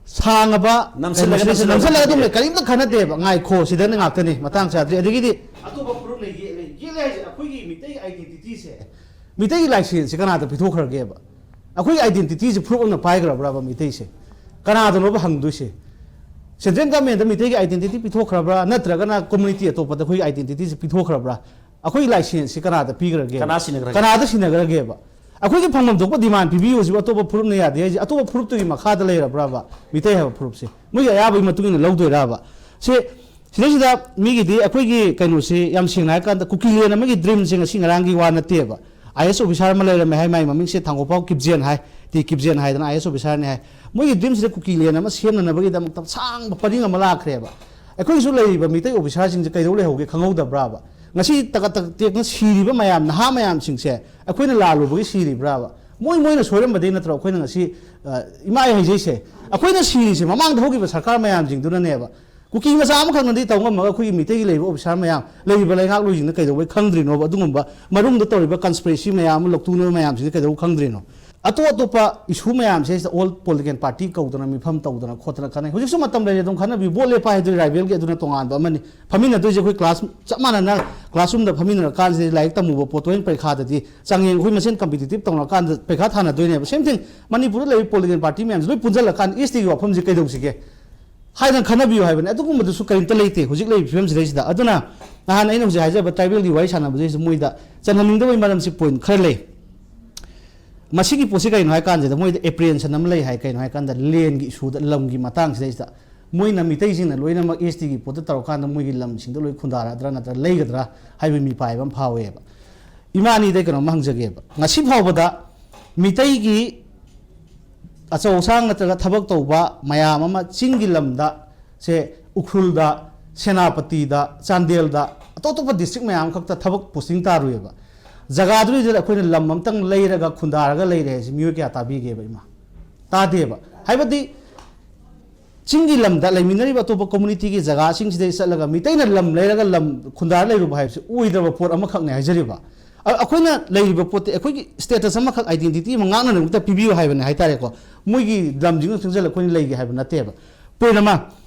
ꯁꯥꯡꯉꯕ ꯅꯝꯁꯤꯜꯂꯒ, ꯀꯩꯅꯣꯁꯤꯗꯩꯁꯤꯗ ꯅꯝꯁꯤꯜꯂꯒ ꯅꯝꯁꯤꯜꯂꯒ ꯑꯗꯨꯝ ꯊꯝꯕꯤꯔꯦ꯫ ꯀꯔꯤꯝꯇ ꯈꯟꯅꯗꯦꯕ꯫ ꯉꯥꯏꯈꯣ, ꯁꯤꯗꯅ ꯉꯥꯛꯇꯅꯤ ꯃꯇꯥꯡ ꯆꯥꯗ꯭ꯔꯤ꯫ ꯑꯗꯒꯤꯗꯤ ꯑꯇꯣꯞꯄ ꯐꯨꯔꯨꯞꯅ ꯌꯦꯠꯂꯦ꯫ ꯌꯦꯠꯂꯦ ꯍꯥꯏꯁꯦ ꯑꯩꯈꯣꯏꯒꯤ ꯃꯤꯇꯩ ꯑꯥꯏꯗꯦꯟꯇꯤꯇꯤꯁꯦ, ꯃꯤꯇꯩꯒꯤ ꯂꯥꯏꯁꯦꯟꯁꯁꯦ ꯀꯅꯥꯗ ꯄꯤꯊꯣꯛꯈ꯭ꯔꯒꯦꯕ? ꯑꯩꯈꯣꯏꯒꯤ ꯑꯥꯏꯗꯦꯟꯇꯤꯇꯤꯁꯦ ꯐꯨꯔꯨꯞ ꯑꯃꯅ ꯄꯥꯏꯈ꯭ꯔꯕ꯭ꯔꯕ ꯃꯤꯇꯩꯁꯦ? ꯀꯅꯥꯗꯅꯣꯕ ꯍꯪꯗꯣꯏꯁꯦ? ꯁꯦꯟꯇ꯭ꯔꯦꯜ ꯒꯚꯔꯟꯃꯦꯟꯗ ꯃꯤꯇꯩꯒꯤ ꯑꯥꯏꯗꯦꯟꯇꯤꯇꯤ ꯄꯤꯊꯣꯛꯈ꯭ꯔꯕ꯭ꯔꯥ, ꯅꯠꯇ꯭ꯔꯒꯅ ꯀꯝꯃꯨꯅꯤꯇꯤ ꯑꯇꯣꯞꯄꯗ ꯑꯩꯈꯣꯏꯒꯤ ꯑꯥꯏꯗꯦꯟꯇꯤꯇꯤꯁꯦ ꯄꯤꯊꯣꯛꯈ꯭ꯔꯕ꯭ꯔꯥ? ꯑꯩꯈꯣꯏꯒꯤ ꯂꯥꯏꯁꯦꯟꯁꯁꯤ ꯀꯅꯥꯗ ꯄꯤꯈ꯭ꯔꯒꯦ? ꯀꯅꯥ ꯁꯤꯟꯅꯈ꯭ꯔꯒꯦ? ꯀꯅꯥꯗ ꯁꯤꯟꯅꯈ꯭ꯔꯒꯦꯕ? ꯑꯩꯈꯣꯏꯒꯤ ꯐꯪꯐꯝ ꯊꯣꯛꯄ ꯗꯤꯃꯥꯟ ꯄꯤꯕꯤꯌꯨ ꯍꯥꯏꯁꯤꯕꯨ ꯑꯇꯣꯞꯄ ꯐꯨꯔꯨꯞꯅ ꯌꯥꯗꯦ ꯍꯥꯏꯁꯦ ꯑꯇꯣꯞꯄ ꯐꯨꯔꯨꯞꯇꯨꯒꯤ ꯃꯈꯥꯗ ꯂꯩꯔꯕ꯭ꯔꯕ? ꯃꯤꯇꯩ ꯍꯥꯏꯕ ꯐꯨꯔꯨꯞꯁꯦ ꯃꯣꯏꯒꯤ ꯑꯌꯥꯕꯒꯤ ꯃꯇꯨꯡ ꯏꯟꯅ ꯂꯧꯗꯣꯏꯔꯕ? ꯁꯦ, ꯁꯤꯗꯩꯁꯤꯗ ꯃꯤꯒꯤꯗꯤ ꯑꯩꯈꯣꯏꯒꯤ ꯀꯩꯅꯣꯁꯤ ꯌꯥꯝ ꯁꯦꯡꯅ ꯍꯥꯏꯔꯀꯥꯟꯗ ꯀꯨꯀꯤꯂꯦꯟ ꯑꯃꯒꯤ ꯗ꯭ꯔꯤꯝꯁꯦ ꯉꯁꯤ ꯉꯔꯥꯡꯒꯤ ꯋꯥ ꯅꯠꯇꯦꯕ꯫ ꯑꯥꯏ ꯑꯦꯁ ꯑꯣꯐꯤꯁꯥꯔ ꯑꯃ ꯂꯩꯔꯝꯃꯦ ꯍꯥꯏ, ꯃꯥꯏ ꯃꯃꯤꯡꯁꯦ ꯊꯥꯡꯒꯣꯄꯥꯎ ꯀꯤꯞꯖꯦꯟ ꯍꯥꯏ, ꯇꯤ ꯀꯤꯞꯖꯦꯟ ꯍꯥꯏꯗꯅ ꯑꯥꯏ ꯑꯦꯁ ꯑꯣꯐꯤꯁꯥꯔꯅꯤ ꯍꯥꯏ꯫ ꯃꯣꯏꯒꯤ ꯗ꯭ꯔꯤꯝꯁꯤꯗ ꯀꯨꯀꯤꯂꯦꯟ ꯑꯃ ꯁꯦꯝꯅꯅꯕꯒꯤꯗꯃꯛꯇ ꯁꯥꯡꯕ ꯄꯔꯤꯡ ꯑꯃ ꯂꯥꯛꯈ꯭ꯔꯦꯕ꯫ ꯑꯩꯈꯣꯏꯒꯤꯁꯨ ꯂꯩꯔꯤꯕ ꯃꯤꯇꯩ ꯑꯣꯐꯤꯁꯥꯔꯁꯤꯡꯁꯦ ꯀꯩꯗꯧ ꯂꯩꯍꯧꯒꯦ ꯈꯪꯍꯧꯗꯕ꯭ꯔꯥꯕ? ꯉꯁꯤ ꯇꯀꯠ ꯇꯀꯠ ꯇꯦꯛꯅ ꯁꯤꯔꯤꯕ ꯃꯌꯥꯝ, ꯅꯍꯥ ꯃꯌꯥꯝꯁꯤꯡꯁꯦ ꯑꯩꯈꯣꯏꯅ ꯂꯥꯜꯂꯨꯕꯒꯤ ꯁꯤꯔꯤꯕ꯭ꯔꯥꯕ? ꯃꯣꯏ ꯃꯣꯏꯅ ꯁꯣꯏꯔꯝꯕꯗꯩ ꯅꯠꯇ꯭ꯔꯣ ꯑꯩꯈꯣꯏꯅ ꯉꯁꯤ, ꯑ, ꯏꯃꯥ ꯑꯩ ꯍꯥꯏꯖꯩꯁꯦ? ꯑꯩꯈꯣꯏꯅ ꯁꯤꯔꯤꯁꯦ ꯃꯃꯥꯡꯗ ꯍꯧꯈꯤꯕ ꯁꯔꯀꯥꯔ ꯃꯌꯥꯝꯁꯤꯡꯗꯨꯅꯅꯦꯕ꯫ ꯀꯨꯀꯤ ꯃꯆꯥ ꯑꯃꯈꯛꯅꯗꯤ ꯇꯧ ꯉꯝꯃꯒ ꯑꯩꯈꯣꯏꯒꯤ ꯃꯤꯇꯩꯒꯤ ꯂꯩꯔꯤꯕ ꯑꯣꯐꯤꯁꯥꯔ ꯃꯌꯥꯝ, ꯂꯩꯔꯤꯕ ꯂꯩꯉꯥꯛꯂꯣꯏꯁꯤꯡꯅ ꯀꯩꯗꯧꯕꯩ ꯈꯪꯗ꯭ꯔꯤꯅꯣꯕ? ꯑꯗꯨꯒꯨꯝꯕ ꯃꯅꯨꯡꯗ ꯇꯧꯔꯤꯕ ꯀꯟꯁꯄꯤꯔꯦꯁꯤ ꯃꯌꯥꯝ ꯑꯃ ꯂꯧꯊꯣꯛꯅꯕ ꯃꯌꯥꯝꯁꯤꯡꯁꯦ ꯀꯩꯗꯧꯕ ꯈꯪꯗ꯭ꯔꯤꯅꯣ? ꯑꯇꯣꯞ ꯑꯇꯣꯞꯄ ꯏꯁꯨ ꯃꯌꯥꯝꯁꯦ ꯁꯤꯗ ꯑꯣꯜ ꯄꯣꯂꯤꯇꯤꯀꯦꯜ ꯄꯥꯔꯇꯤ ꯀꯧꯗꯅ ꯃꯤꯐꯝ ꯇꯧꯗꯅ ꯈꯣꯠꯇꯅ ꯈꯟꯅꯩ꯫ ꯍꯧꯖꯤꯛꯁꯨ ꯃꯇꯝ ꯂꯩꯔꯤ ꯑꯗꯨꯝ ꯈꯟꯅꯕꯤ꯫ ꯚꯣꯠ ꯂꯦꯞꯄ ꯍꯥꯏꯗꯣꯏ ꯔꯥꯏꯕꯦꯜꯒꯤ ꯑꯗꯨꯅ ꯇꯣꯉꯥꯟꯕ ꯑꯃꯅꯤ꯫ ꯐꯝꯃꯤꯟꯅꯗꯣꯏꯁꯦ ꯑꯩꯈꯣꯏ ꯀ꯭ꯂꯥꯁ ꯆꯞ ꯃꯥꯟꯅꯅ ꯀ꯭ꯂꯥꯁꯔꯨꯝꯗ ꯐꯝꯃꯤꯟꯅꯔꯀꯥꯟꯁꯤꯗ ꯂꯥꯏꯔꯤꯛ ꯇꯝꯃꯨꯕ ꯄꯣꯠꯇꯣ ꯍꯣꯔꯦꯟ ꯄꯔꯤꯈꯥꯗꯗꯤ ꯆꯥꯡꯌꯦꯡ ꯑꯩꯈꯣꯏ ꯃꯁꯦꯟ ꯀꯝꯄꯤꯇꯤꯇꯤꯞ ꯇꯧꯅꯔꯀꯥꯟꯗ ꯄꯔꯤꯈꯥ ꯊꯥꯅꯗꯣꯏꯅꯦꯕ꯫ ꯁꯦꯝ ꯊꯤꯡ ꯃꯅꯤꯄꯨꯔꯗ ꯂꯩꯔꯤꯕ ꯄꯣꯂꯤꯇꯤꯀꯦꯜ ꯄꯥꯔꯇꯤ ꯃꯌꯥꯝꯁꯦ ꯂꯣꯏ ꯄꯨꯟꯁꯤꯜꯂꯀꯥꯟꯗ ꯏꯁ ꯇꯤꯒꯤ ꯋꯥꯐꯝꯁꯦ ꯀꯩꯗꯧꯁꯤꯒꯦ ꯍꯥꯏꯗꯅ ꯈꯟꯅꯕꯤꯌꯨ ꯍꯥꯏꯕꯅꯤ꯫ ꯑꯗꯨꯒꯨꯝꯕꯗꯨꯁꯨ ꯀꯔꯤꯝꯇ ꯂꯩꯇꯦ ꯍꯧꯖꯤꯛ ꯂꯩꯔꯤꯕ ꯐꯤꯕꯝꯁꯤꯗꯩꯁꯤꯗ꯫ ꯑꯗꯨꯅ ꯅꯍꯥꯟ ꯑꯩꯅ ꯍꯧꯖꯤꯛ ꯍꯥꯏꯖꯕ ꯇ꯭ꯔꯥꯏꯕꯦꯜꯒꯤ ꯋꯥꯔꯤ ꯁꯥꯟꯅꯕꯗꯩꯁꯤꯗ ꯃꯣꯏꯗ ꯆꯪꯍꯟꯅꯤꯡꯗꯕꯒꯤ ꯃꯔꯝꯁꯤ ꯄꯣꯏꯟ ꯈꯔ ꯂꯩ꯫ ꯃꯁꯤꯒꯤ ꯄꯣꯠꯁꯤ ꯀꯩꯅꯣ ꯍꯥꯏ ꯀꯥꯟꯁꯤꯗ ꯃꯣꯏꯗ ꯑꯦꯄ꯭ꯔꯤꯍꯦꯟꯁꯟ ꯑꯃ ꯂꯩ ꯍꯥꯏ꯫ ꯀꯩꯅꯣ ꯍꯥꯏ ꯀꯥꯟꯗ ꯂꯦꯟꯒꯤ ꯏꯁꯨꯗ, ꯂꯝꯒꯤ ꯃꯇꯥꯡꯁꯤꯗꯩꯁꯤꯗ ꯃꯣꯏꯅ ꯃꯤꯇꯩꯁꯤꯡꯅ ꯂꯣꯏꯅꯃꯛ ꯑꯦꯁ ꯇꯤꯒꯤ ꯄꯣꯠꯇ ꯇꯧꯔꯀꯥꯟꯗ ꯃꯣꯏꯒꯤ ꯂꯝꯁꯤꯡꯗꯣ ꯂꯣꯏ ꯈꯨꯟꯗꯥꯔꯗ꯭ꯔꯥ ꯅꯠꯇ꯭ꯔꯒ ꯂꯩꯒꯗ꯭ꯔꯥ ꯍꯥꯏꯕꯒꯤ ꯃꯤꯄꯥꯏꯕ ꯑꯃ ꯐꯥꯎꯋꯦꯕ꯫ ꯏꯃꯥ ꯑꯅꯤꯗ ꯀꯩꯅꯣꯝ ꯍꯪꯖꯒꯦꯕ꯫ ꯉꯁꯤ ꯐꯥꯎꯕꯗ ꯃꯤꯇꯩꯒꯤ ꯑꯆꯧ ꯑꯁꯥꯡ ꯅꯠꯇ꯭ꯔꯒ ꯊꯕꯛ ꯇꯧꯕ ꯃꯌꯥꯝ ꯑꯃ ꯆꯤꯡꯒꯤ ꯂꯝꯗ, ꯁꯦ, ꯎꯈ꯭ꯔꯨꯜꯗ, ꯁꯦꯅꯥꯄꯇꯤꯗ, ꯆꯥꯟꯗꯦꯜꯗ, ꯑꯇꯣꯞ ꯑꯇꯣꯞꯄ ꯗꯤꯁꯇ꯭ꯔꯤꯛ ꯃꯌꯥꯝ ꯈꯛꯇ ꯊꯕꯛ ꯄꯣꯁꯇꯤꯡ ꯇꯥꯔꯨꯏꯕ꯫ ꯖꯒꯥꯗꯨꯗꯩꯗ ꯑꯩꯈꯣꯏꯅ ꯂꯝ ꯑꯃꯇꯪ ꯂꯩꯔꯒ ꯈꯨꯟꯗꯥꯔꯒ ꯂꯩꯔꯦ ꯍꯥꯏꯁꯦ ꯃꯤꯑꯣꯏ ꯀꯌꯥ ꯇꯥꯕꯤꯒꯦꯕ, ꯏꯃꯥ? ꯇꯥꯗꯦꯕ꯫ ꯍꯥꯏꯕꯗꯤ ꯆꯤꯡꯒꯤ ꯂꯝꯗ ꯂꯩꯃꯤꯟꯅꯔꯤꯕ ꯑꯇꯣꯞꯄ ꯀꯝꯃꯨꯅꯤꯇꯤꯒꯤ ꯖꯒꯥꯁꯤꯡꯁꯤꯗꯩ ꯆꯠꯂꯒ ꯃꯤꯇꯩꯅ ꯂꯝ ꯂꯩꯔꯒ ꯂꯝ ꯈꯨꯟꯗꯥꯔ ꯂꯩꯔꯨꯕ ꯍꯥꯏꯕꯁꯤ ꯑꯣꯏꯗ꯭ꯔꯕ ꯄꯣꯠ ꯑꯃꯈꯛꯅꯦ ꯍꯥꯏꯖꯔꯤꯕ꯫ ꯑ-, ꯑꯩꯈꯣꯏꯅ ꯂꯩꯔꯤꯕ ꯄꯣꯠꯇꯤ ꯑꯩꯈꯣꯏꯒꯤ ꯁ꯭ꯇꯦꯇꯁ ꯑꯃꯈꯛ, ꯑꯥꯏꯗꯦꯟꯇꯤꯇꯤ ꯑꯃ ꯉꯥꯛꯅꯅꯕꯃꯛꯇ ꯄꯤꯕꯤꯌꯨ ꯍꯥꯏꯕꯅꯦ ꯍꯥꯏꯇꯥꯔꯦꯀꯣ꯫ ꯃꯣꯏꯒꯤ ꯂꯝꯁꯤꯡꯗꯨ ꯆꯪꯁꯤꯜꯂꯒ ꯑꯩꯈꯣꯏꯅ ꯂꯩꯒꯦ ꯍꯥꯏꯕ ꯅꯠꯇꯦꯕ꯫ ꯄꯣꯏꯟ ꯑꯃ꯫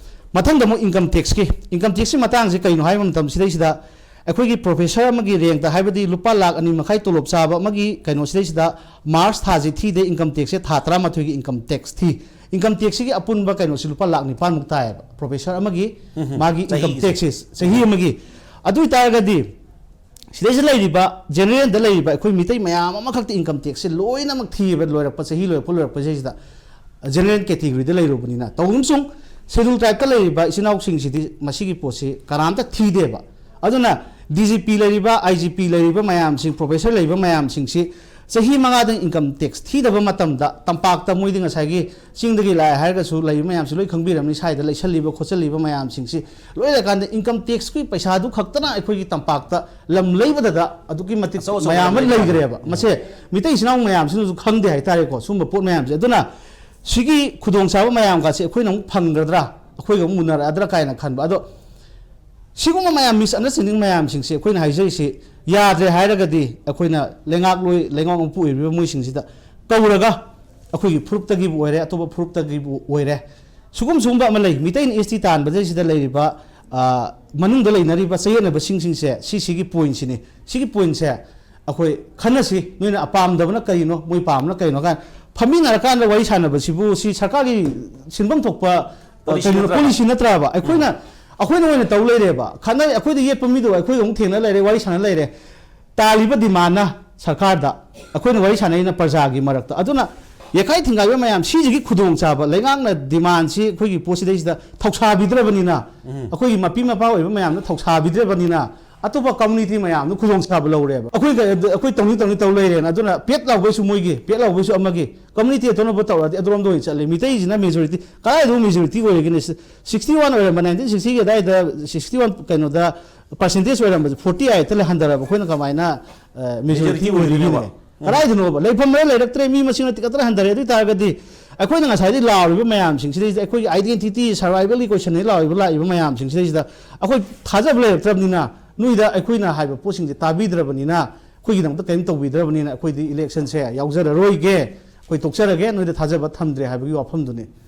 ꯃꯊꯪꯗ ꯑꯃꯨꯛ ꯏꯟꯀꯝ ꯇꯦꯛꯁꯀꯤ, ꯏꯟꯀꯝ ꯇꯦꯛꯁꯀꯤ ꯃꯇꯥꯡꯁꯤ ꯀꯩꯅꯣ ꯍꯥꯏꯕ ꯃꯇꯝ ꯁꯤꯗꯩꯁꯤꯗ ꯑꯩꯈꯣꯏꯒꯤ ꯄ꯭ꯔꯣꯐꯦꯁꯔ ꯑꯃꯒꯤ ꯔꯦꯡꯛꯇ, ꯍꯥꯏꯕꯗꯤ ꯂꯨꯄꯥ ꯂꯥꯈ ꯑꯅꯤ ꯃꯈꯥꯏ ꯇꯣꯂꯣꯞ ꯆꯥꯕ ꯑꯃꯒꯤ ꯀꯩꯅꯣ ꯁꯤꯗꯩꯁꯤꯗ ꯃꯥꯔꯆ ꯊꯥꯁꯤ ꯊꯤꯗꯦ, ꯏꯟꯀꯝ ꯇꯦꯛꯁꯁꯦ ꯊꯥ ꯇꯔꯥꯃꯥꯊꯣꯏꯒꯤ ꯏꯟꯀꯝ ꯇꯦꯛꯁ ꯊꯤ꯫ ꯏꯟꯀꯝ ꯇꯦꯛꯁꯁꯤꯒꯤ ꯑꯄꯨꯟꯕ ꯀꯩꯅꯣꯁꯤ ꯂꯨꯄꯥ ꯂꯥꯈ ꯅꯤꯄꯥꯟꯃꯨꯛ ꯇꯥꯏꯌꯦꯕ, ꯄ꯭ꯔꯣꯐꯦꯁꯔ ꯑꯃꯒꯤ ꯎꯝ, ꯃꯥꯒꯤ ꯏꯟꯀꯝ ꯆꯍꯤꯒꯤꯁꯦ꯫ ꯇꯦꯛꯁꯁꯦ ꯆꯍꯤ ꯑꯃꯒꯤ꯫ ꯑꯗꯨ ꯑꯣꯏꯇꯥꯔꯒꯗꯤ ꯁꯤꯗꯩꯁꯤꯗ ꯂꯩꯔꯤꯕ ꯖꯦꯅꯔꯦꯜꯗ ꯂꯩꯔꯤꯕ ꯑꯩꯈꯣꯏ ꯃꯤꯇꯩ ꯃꯌꯥꯝ ꯑꯃꯈꯛꯇꯤ ꯏꯟꯀꯝ ꯇꯦꯛꯁꯁꯦ ꯂꯣꯏꯅꯃꯛ ꯊꯤꯕ ꯂꯣꯏꯔꯛꯄ, ꯆꯍꯤ ꯂꯣꯏꯔꯛꯄ ꯂꯣꯏꯔꯛꯄꯁꯤꯗꯩꯁꯤꯗ ꯖꯦꯅꯔꯦꯜ ꯀꯦꯇꯤꯒꯣꯔꯤꯗ ꯂꯩꯔꯨꯕꯅꯤꯅ꯫ ꯇꯧꯕ ꯑꯃꯁꯨꯡ ꯁꯦꯗꯨꯜ ꯇ꯭ꯔꯥꯏꯕꯇ ꯂꯩꯔꯤꯕ ꯏꯆꯤꯟ ꯏꯅꯥꯎꯁꯤꯡꯁꯤꯗꯤ ꯃꯁꯤꯒꯤ ꯄꯣꯠꯁꯤ ꯀꯅꯥꯝꯇ ꯊꯤꯗꯦꯕ꯫ ꯑꯗꯨꯅ ꯗꯤ ꯖꯤ ꯄꯤ ꯂꯩꯔꯤꯕ, ꯑꯥꯏ ꯖꯤ ꯄꯤ ꯂꯩꯔꯤꯕ ꯃꯌꯥꯝꯁꯤꯡ, ꯄ꯭ꯔꯣꯐꯦꯁꯔ ꯂꯩꯔꯤꯕ ꯃꯌꯥꯝꯁꯤꯡꯁꯤ ꯆꯍꯤ ꯃꯉꯥꯗ ꯏꯟꯀꯝ ꯇꯦꯛꯁ ꯊꯤꯗꯕ ꯃꯇꯝꯗ ꯇꯝꯄꯥꯛꯇ ꯃꯣꯏꯗꯤ ꯉꯁꯥꯏꯒꯤ ꯆꯤꯡꯗꯒꯤ ꯂꯥꯛꯑꯦ ꯍꯥꯏꯔꯒꯁꯨ ꯂꯩꯕ ꯃꯌꯥꯝꯁꯤ ꯂꯣꯏ ꯈꯪꯕꯤꯔꯝꯅꯤ, ꯁ꯭ꯋꯥꯏꯗ ꯂꯩꯁꯜꯂꯤꯕ ꯈꯣꯠꯆꯜꯂꯤꯕ ꯃꯌꯥꯝꯁꯤꯡꯁꯤ ꯂꯣꯏ ꯂꯩꯔꯀꯥꯟꯗ ꯏꯟꯀꯝ ꯇꯦꯛꯁꯀꯤ ꯄꯩꯁꯥꯗꯨ ꯈꯛꯇꯅ ꯑꯩꯈꯣꯏꯒꯤ ꯇꯝꯄꯥꯛꯇ ꯂꯝ ꯂꯩꯕꯗꯗ ꯑꯗꯨꯛꯀꯤ ꯃꯇꯤꯛ ꯑꯆꯧ ꯑꯆꯧꯕ ꯃꯌꯥꯝ ꯂꯝ ꯑꯃ ꯂꯩꯕ ꯂꯩꯈ꯭ꯔꯦꯕ꯫ ꯎꯝ꯫ ꯃꯁꯦ ꯃꯤꯇꯩ ꯏꯆꯤꯟ ꯏꯅꯥꯎ ꯃꯌꯥꯝꯁꯤꯅꯁꯨ ꯈꯪꯗꯦ ꯍꯥꯏꯇꯥꯔꯦꯀꯣ, ꯁꯨꯝꯕ ꯄꯣꯠ ꯃꯌꯥꯝꯁꯦ꯫ ꯑꯗꯨꯅ ꯁꯤꯒꯤ ꯈꯨꯗꯣꯡꯆꯥꯕ ꯃꯌꯥꯝꯒꯁꯦ ꯑꯩꯈꯣꯏꯅ ꯑꯃꯨꯛ ꯐꯪꯒꯗ꯭ꯔꯥ, ꯑꯩꯈꯣꯏꯒ ꯑꯃꯨꯛ ꯃꯨꯟꯅꯔꯛꯑꯗ꯭ꯔꯥ ꯀꯥꯏꯅ ꯈꯟꯕ꯫ ꯑꯗꯣ ꯁꯤꯒꯨꯝꯕ ꯃꯌꯥꯝ, ꯃꯤꯁ ꯑꯟꯗꯔꯁꯇꯦꯟꯗꯤꯡ ꯃꯌꯥꯝꯁꯤꯡꯁꯦ ꯑꯩꯈꯣꯏꯅ ꯍꯥꯏꯖꯔꯤꯁꯤ ꯌꯥꯗ꯭ꯔꯦ ꯍꯥꯏꯔꯒꯗꯤ ꯑꯩꯈꯣꯏꯅ ꯂꯩꯉꯥꯛꯂꯣꯏ, ꯂꯩꯉꯥꯛ ꯃꯄꯨ ꯑꯣꯏꯔꯤꯕ ꯃꯣꯏꯁꯤꯡꯁꯤꯗ ꯀꯧꯔꯒ ꯑꯩꯈꯣꯏꯒꯤ ꯐꯨꯔꯨꯞꯇꯒꯤꯕꯨ ꯑꯣꯏꯔꯦ, ꯑꯇꯣꯞꯄ ꯐꯨꯔꯨꯞꯇꯒꯤꯕꯨ ꯑꯣꯏꯔꯦ, ꯁꯤꯒꯨꯝ ꯁꯤꯒꯨꯝꯕ ꯑꯃ ꯂꯩ꯫ ꯃꯤꯇꯩꯅ ꯑꯦꯁ ꯇꯤ ꯇꯥꯟꯕꯗꯩꯁꯤꯗ ꯂꯩꯔꯤꯕ, ꯑ, ꯃꯅꯨꯡꯗ ꯂꯩꯅꯔꯤꯕ ꯆꯌꯦꯠꯅꯕꯁꯤꯡꯁꯤꯡꯁꯦ ꯁꯤꯁꯤꯒꯤ ꯄꯣꯏꯟꯁꯤꯅꯤ꯫ ꯁꯤꯒꯤ ꯄꯣꯏꯟꯁꯦ ꯑꯩꯈꯣꯏ ꯈꯟꯅꯁꯤ, ꯅꯣꯏꯅ ꯑꯄꯥꯝꯗꯕꯅ ꯀꯔꯤꯅꯣ, ꯃꯣꯏ ꯄꯥꯝꯕꯅ ꯀꯔꯤꯅꯣ ꯀꯥꯏꯅ ꯐꯝꯃꯤꯟꯅꯔꯀꯥꯟꯗ ꯋꯥꯔꯤ ꯁꯥꯟꯅꯕꯁꯤꯕꯨ ꯁꯤ ꯁꯔꯀꯥꯔꯒꯤ ꯁꯤꯟꯐꯝ ꯊꯣꯛꯄ, ꯑ, policy ꯀꯩꯅꯣ, ꯅꯠꯇ꯭ꯔꯕ? Policy ꯅꯠꯇ꯭ꯔꯕ? ꯑꯩꯈꯣꯏꯅ, ꯎꯝ꯫ ꯑꯩꯈꯣꯏꯅ ꯑꯣꯏꯅ ꯇꯧ ꯂꯩꯔꯦꯕ꯫ ꯈꯠꯅ-, ꯑꯩꯈꯣꯏꯗ ꯌꯦꯠꯄ ꯃꯤꯗꯨ ꯑꯩꯈꯣꯏꯒ ꯑꯃꯨꯛ ꯊꯦꯡꯅ ꯂꯩꯔꯦ, ꯋꯥꯔꯤ ꯁꯥꯟꯅ ꯂꯩꯔꯦ꯫ ꯇꯥꯜꯂꯤꯕ ꯗꯤꯃꯥꯟꯅ ꯁꯔꯀꯥꯔꯗ, ꯑꯩꯈꯣꯏꯅ ꯋꯥꯔꯤ ꯁꯥꯟꯅꯔꯤꯅ ꯄ꯭ꯔꯖꯥꯒꯤ ꯃꯔꯛꯇ꯫ ꯑꯗꯨꯅ ꯌꯦꯈꯥꯏ ꯊꯤꯡꯒꯥꯏꯕ ꯃꯌꯥꯝ ꯁꯤꯁꯤꯒꯤ ꯈꯨꯗꯣꯡꯆꯥꯕ, ꯂꯩꯉꯥꯛꯅ ꯗꯤꯃꯥꯟꯁꯤ ꯑꯩꯈꯣꯏꯒꯤ ꯄꯣꯠꯁꯤꯗꯩꯁꯤꯗ ꯊꯧꯁꯥꯕꯤꯗ꯭ꯔꯕꯅꯤꯅ, ꯎꯝ꯫ ꯑꯩꯈꯣꯏꯒꯤ ꯃꯄꯤ ꯃꯄꯥ ꯑꯣꯏꯕ ꯃꯌꯥꯝꯅ ꯊꯧꯁꯥꯕꯤꯗ꯭ꯔꯕꯅꯤꯅ, ꯑꯇꯣꯞꯄ ꯀꯝꯃꯨꯅꯤꯇꯤ ꯃꯌꯥꯝꯅ ꯈꯨꯗꯣꯡꯆꯥꯕ ꯂꯧꯔꯦꯕ꯫ ꯑꯩꯈꯣꯏ, ꯑꯩꯈꯣꯏ ꯇꯧꯅꯤ ꯇꯧꯅꯤ ꯇꯧ ꯂꯩꯔꯦꯅ꯫ ꯑꯗꯨꯅ ꯄꯦꯠ ꯂꯥꯎꯕꯩꯁꯨ ꯃꯣꯏꯒꯤ, ꯄꯦꯠ ꯂꯥꯎꯕꯩꯁꯨ ꯑꯃꯒꯤ, ꯀꯝꯃꯨꯅꯤꯇꯤ ꯑꯇꯣꯞꯄ ꯇꯧꯔꯗꯤ ꯑꯗꯣꯝꯗ ꯑꯣꯏꯅ ꯆꯠꯂꯦ꯫ ꯃꯤꯇꯩꯁꯤꯅ ꯃꯦꯖꯣꯔꯤꯇꯤ, ꯀꯗꯥꯏꯗꯕꯨ ꯃꯦꯖꯣꯔꯤꯇꯤ ꯑꯣꯏꯔꯒꯦꯅꯦ? ꯁꯤꯛꯁꯇꯤ ꯋꯥꯟ ꯑꯣꯏꯔꯝꯕ, ꯅꯥꯏꯟꯇꯤꯟ ꯁꯤꯛꯁꯇꯤꯒꯤ ꯑꯗꯥꯏꯗ ꯁꯤꯛꯁꯇꯤ ꯋꯥꯟ ꯀꯩꯅꯣꯗ ꯄꯥꯔꯁꯦꯟꯇꯦꯖ ꯑꯣꯏꯔꯝꯕꯁꯦ ꯐꯣꯔꯇꯤ ꯑꯩꯠꯇ ꯂꯩ ꯍꯟꯊꯔꯕ꯫ ꯑꯩꯈꯣꯏꯅ ꯀꯃꯥꯏꯅ, ꯑ, ꯃꯦꯖꯣꯔꯤꯇꯤ majority ꯑꯣꯏꯔꯤꯅꯣꯕ? ꯑꯣꯏꯔꯤꯅꯣꯕ? ꯎꯝ꯫ ꯀꯗꯥꯏꯗꯅꯣꯕ? ꯂꯩꯐꯝ ꯃꯔ ꯂꯩꯔꯛꯇ꯭ꯔꯦ, ꯃꯤ ꯃꯁꯤꯡꯅ ꯇꯤꯛꯀꯠꯇꯅ ꯍꯟꯊꯔꯦ꯫ ꯑꯗꯨ ꯑꯣꯏ ꯇꯥꯔꯒꯗꯤ ꯑꯩꯈꯣꯏꯅ ꯉꯁꯥꯏꯗꯒꯤ ꯂꯥꯎꯔꯤꯕ ꯃꯌꯥꯝꯁꯤꯡꯁꯤꯗꯩꯁꯤꯗ, ꯑꯩꯈꯣꯏꯒꯤ identity, survivalꯒꯤ question ꯂꯥꯎꯔꯤꯕ, ꯂꯥꯛꯏꯕ ꯃꯌꯥꯝꯁꯤꯡꯁꯤꯗꯩꯁꯤꯗ ꯑꯩꯈꯣꯏ ꯊꯥꯖꯕ ꯂꯩꯔꯛꯇ꯭ꯔꯕꯅꯤꯅ, ꯅꯣꯏꯗ ꯑꯩꯈꯣꯏꯅ ꯍꯥꯏꯕ ꯄꯣꯠꯁꯤꯡꯁꯦ ꯇꯥꯕꯤꯗ꯭ꯔꯕꯅꯤꯅ, ꯑꯩꯈꯣꯏꯒꯤꯗꯃꯛꯇ ꯀꯔꯤꯝ ꯇꯧꯕꯤꯗ꯭ꯔꯕꯅꯤꯅ ꯑꯩꯈꯣꯏꯗꯤ ꯏꯂꯦꯛꯁꯟꯁꯦ ꯌꯥꯎꯖꯔꯔꯣꯏꯒꯦ, ꯑꯩꯈꯣꯏ ꯇꯣꯛꯆꯔꯒꯦ, ꯅꯣꯏꯗ ꯊꯥꯖꯕ ꯊꯝꯗ꯭ꯔꯦ ꯍꯥꯏꯕꯒꯤ ꯋꯥꯐꯝꯗꯨꯅꯤ꯫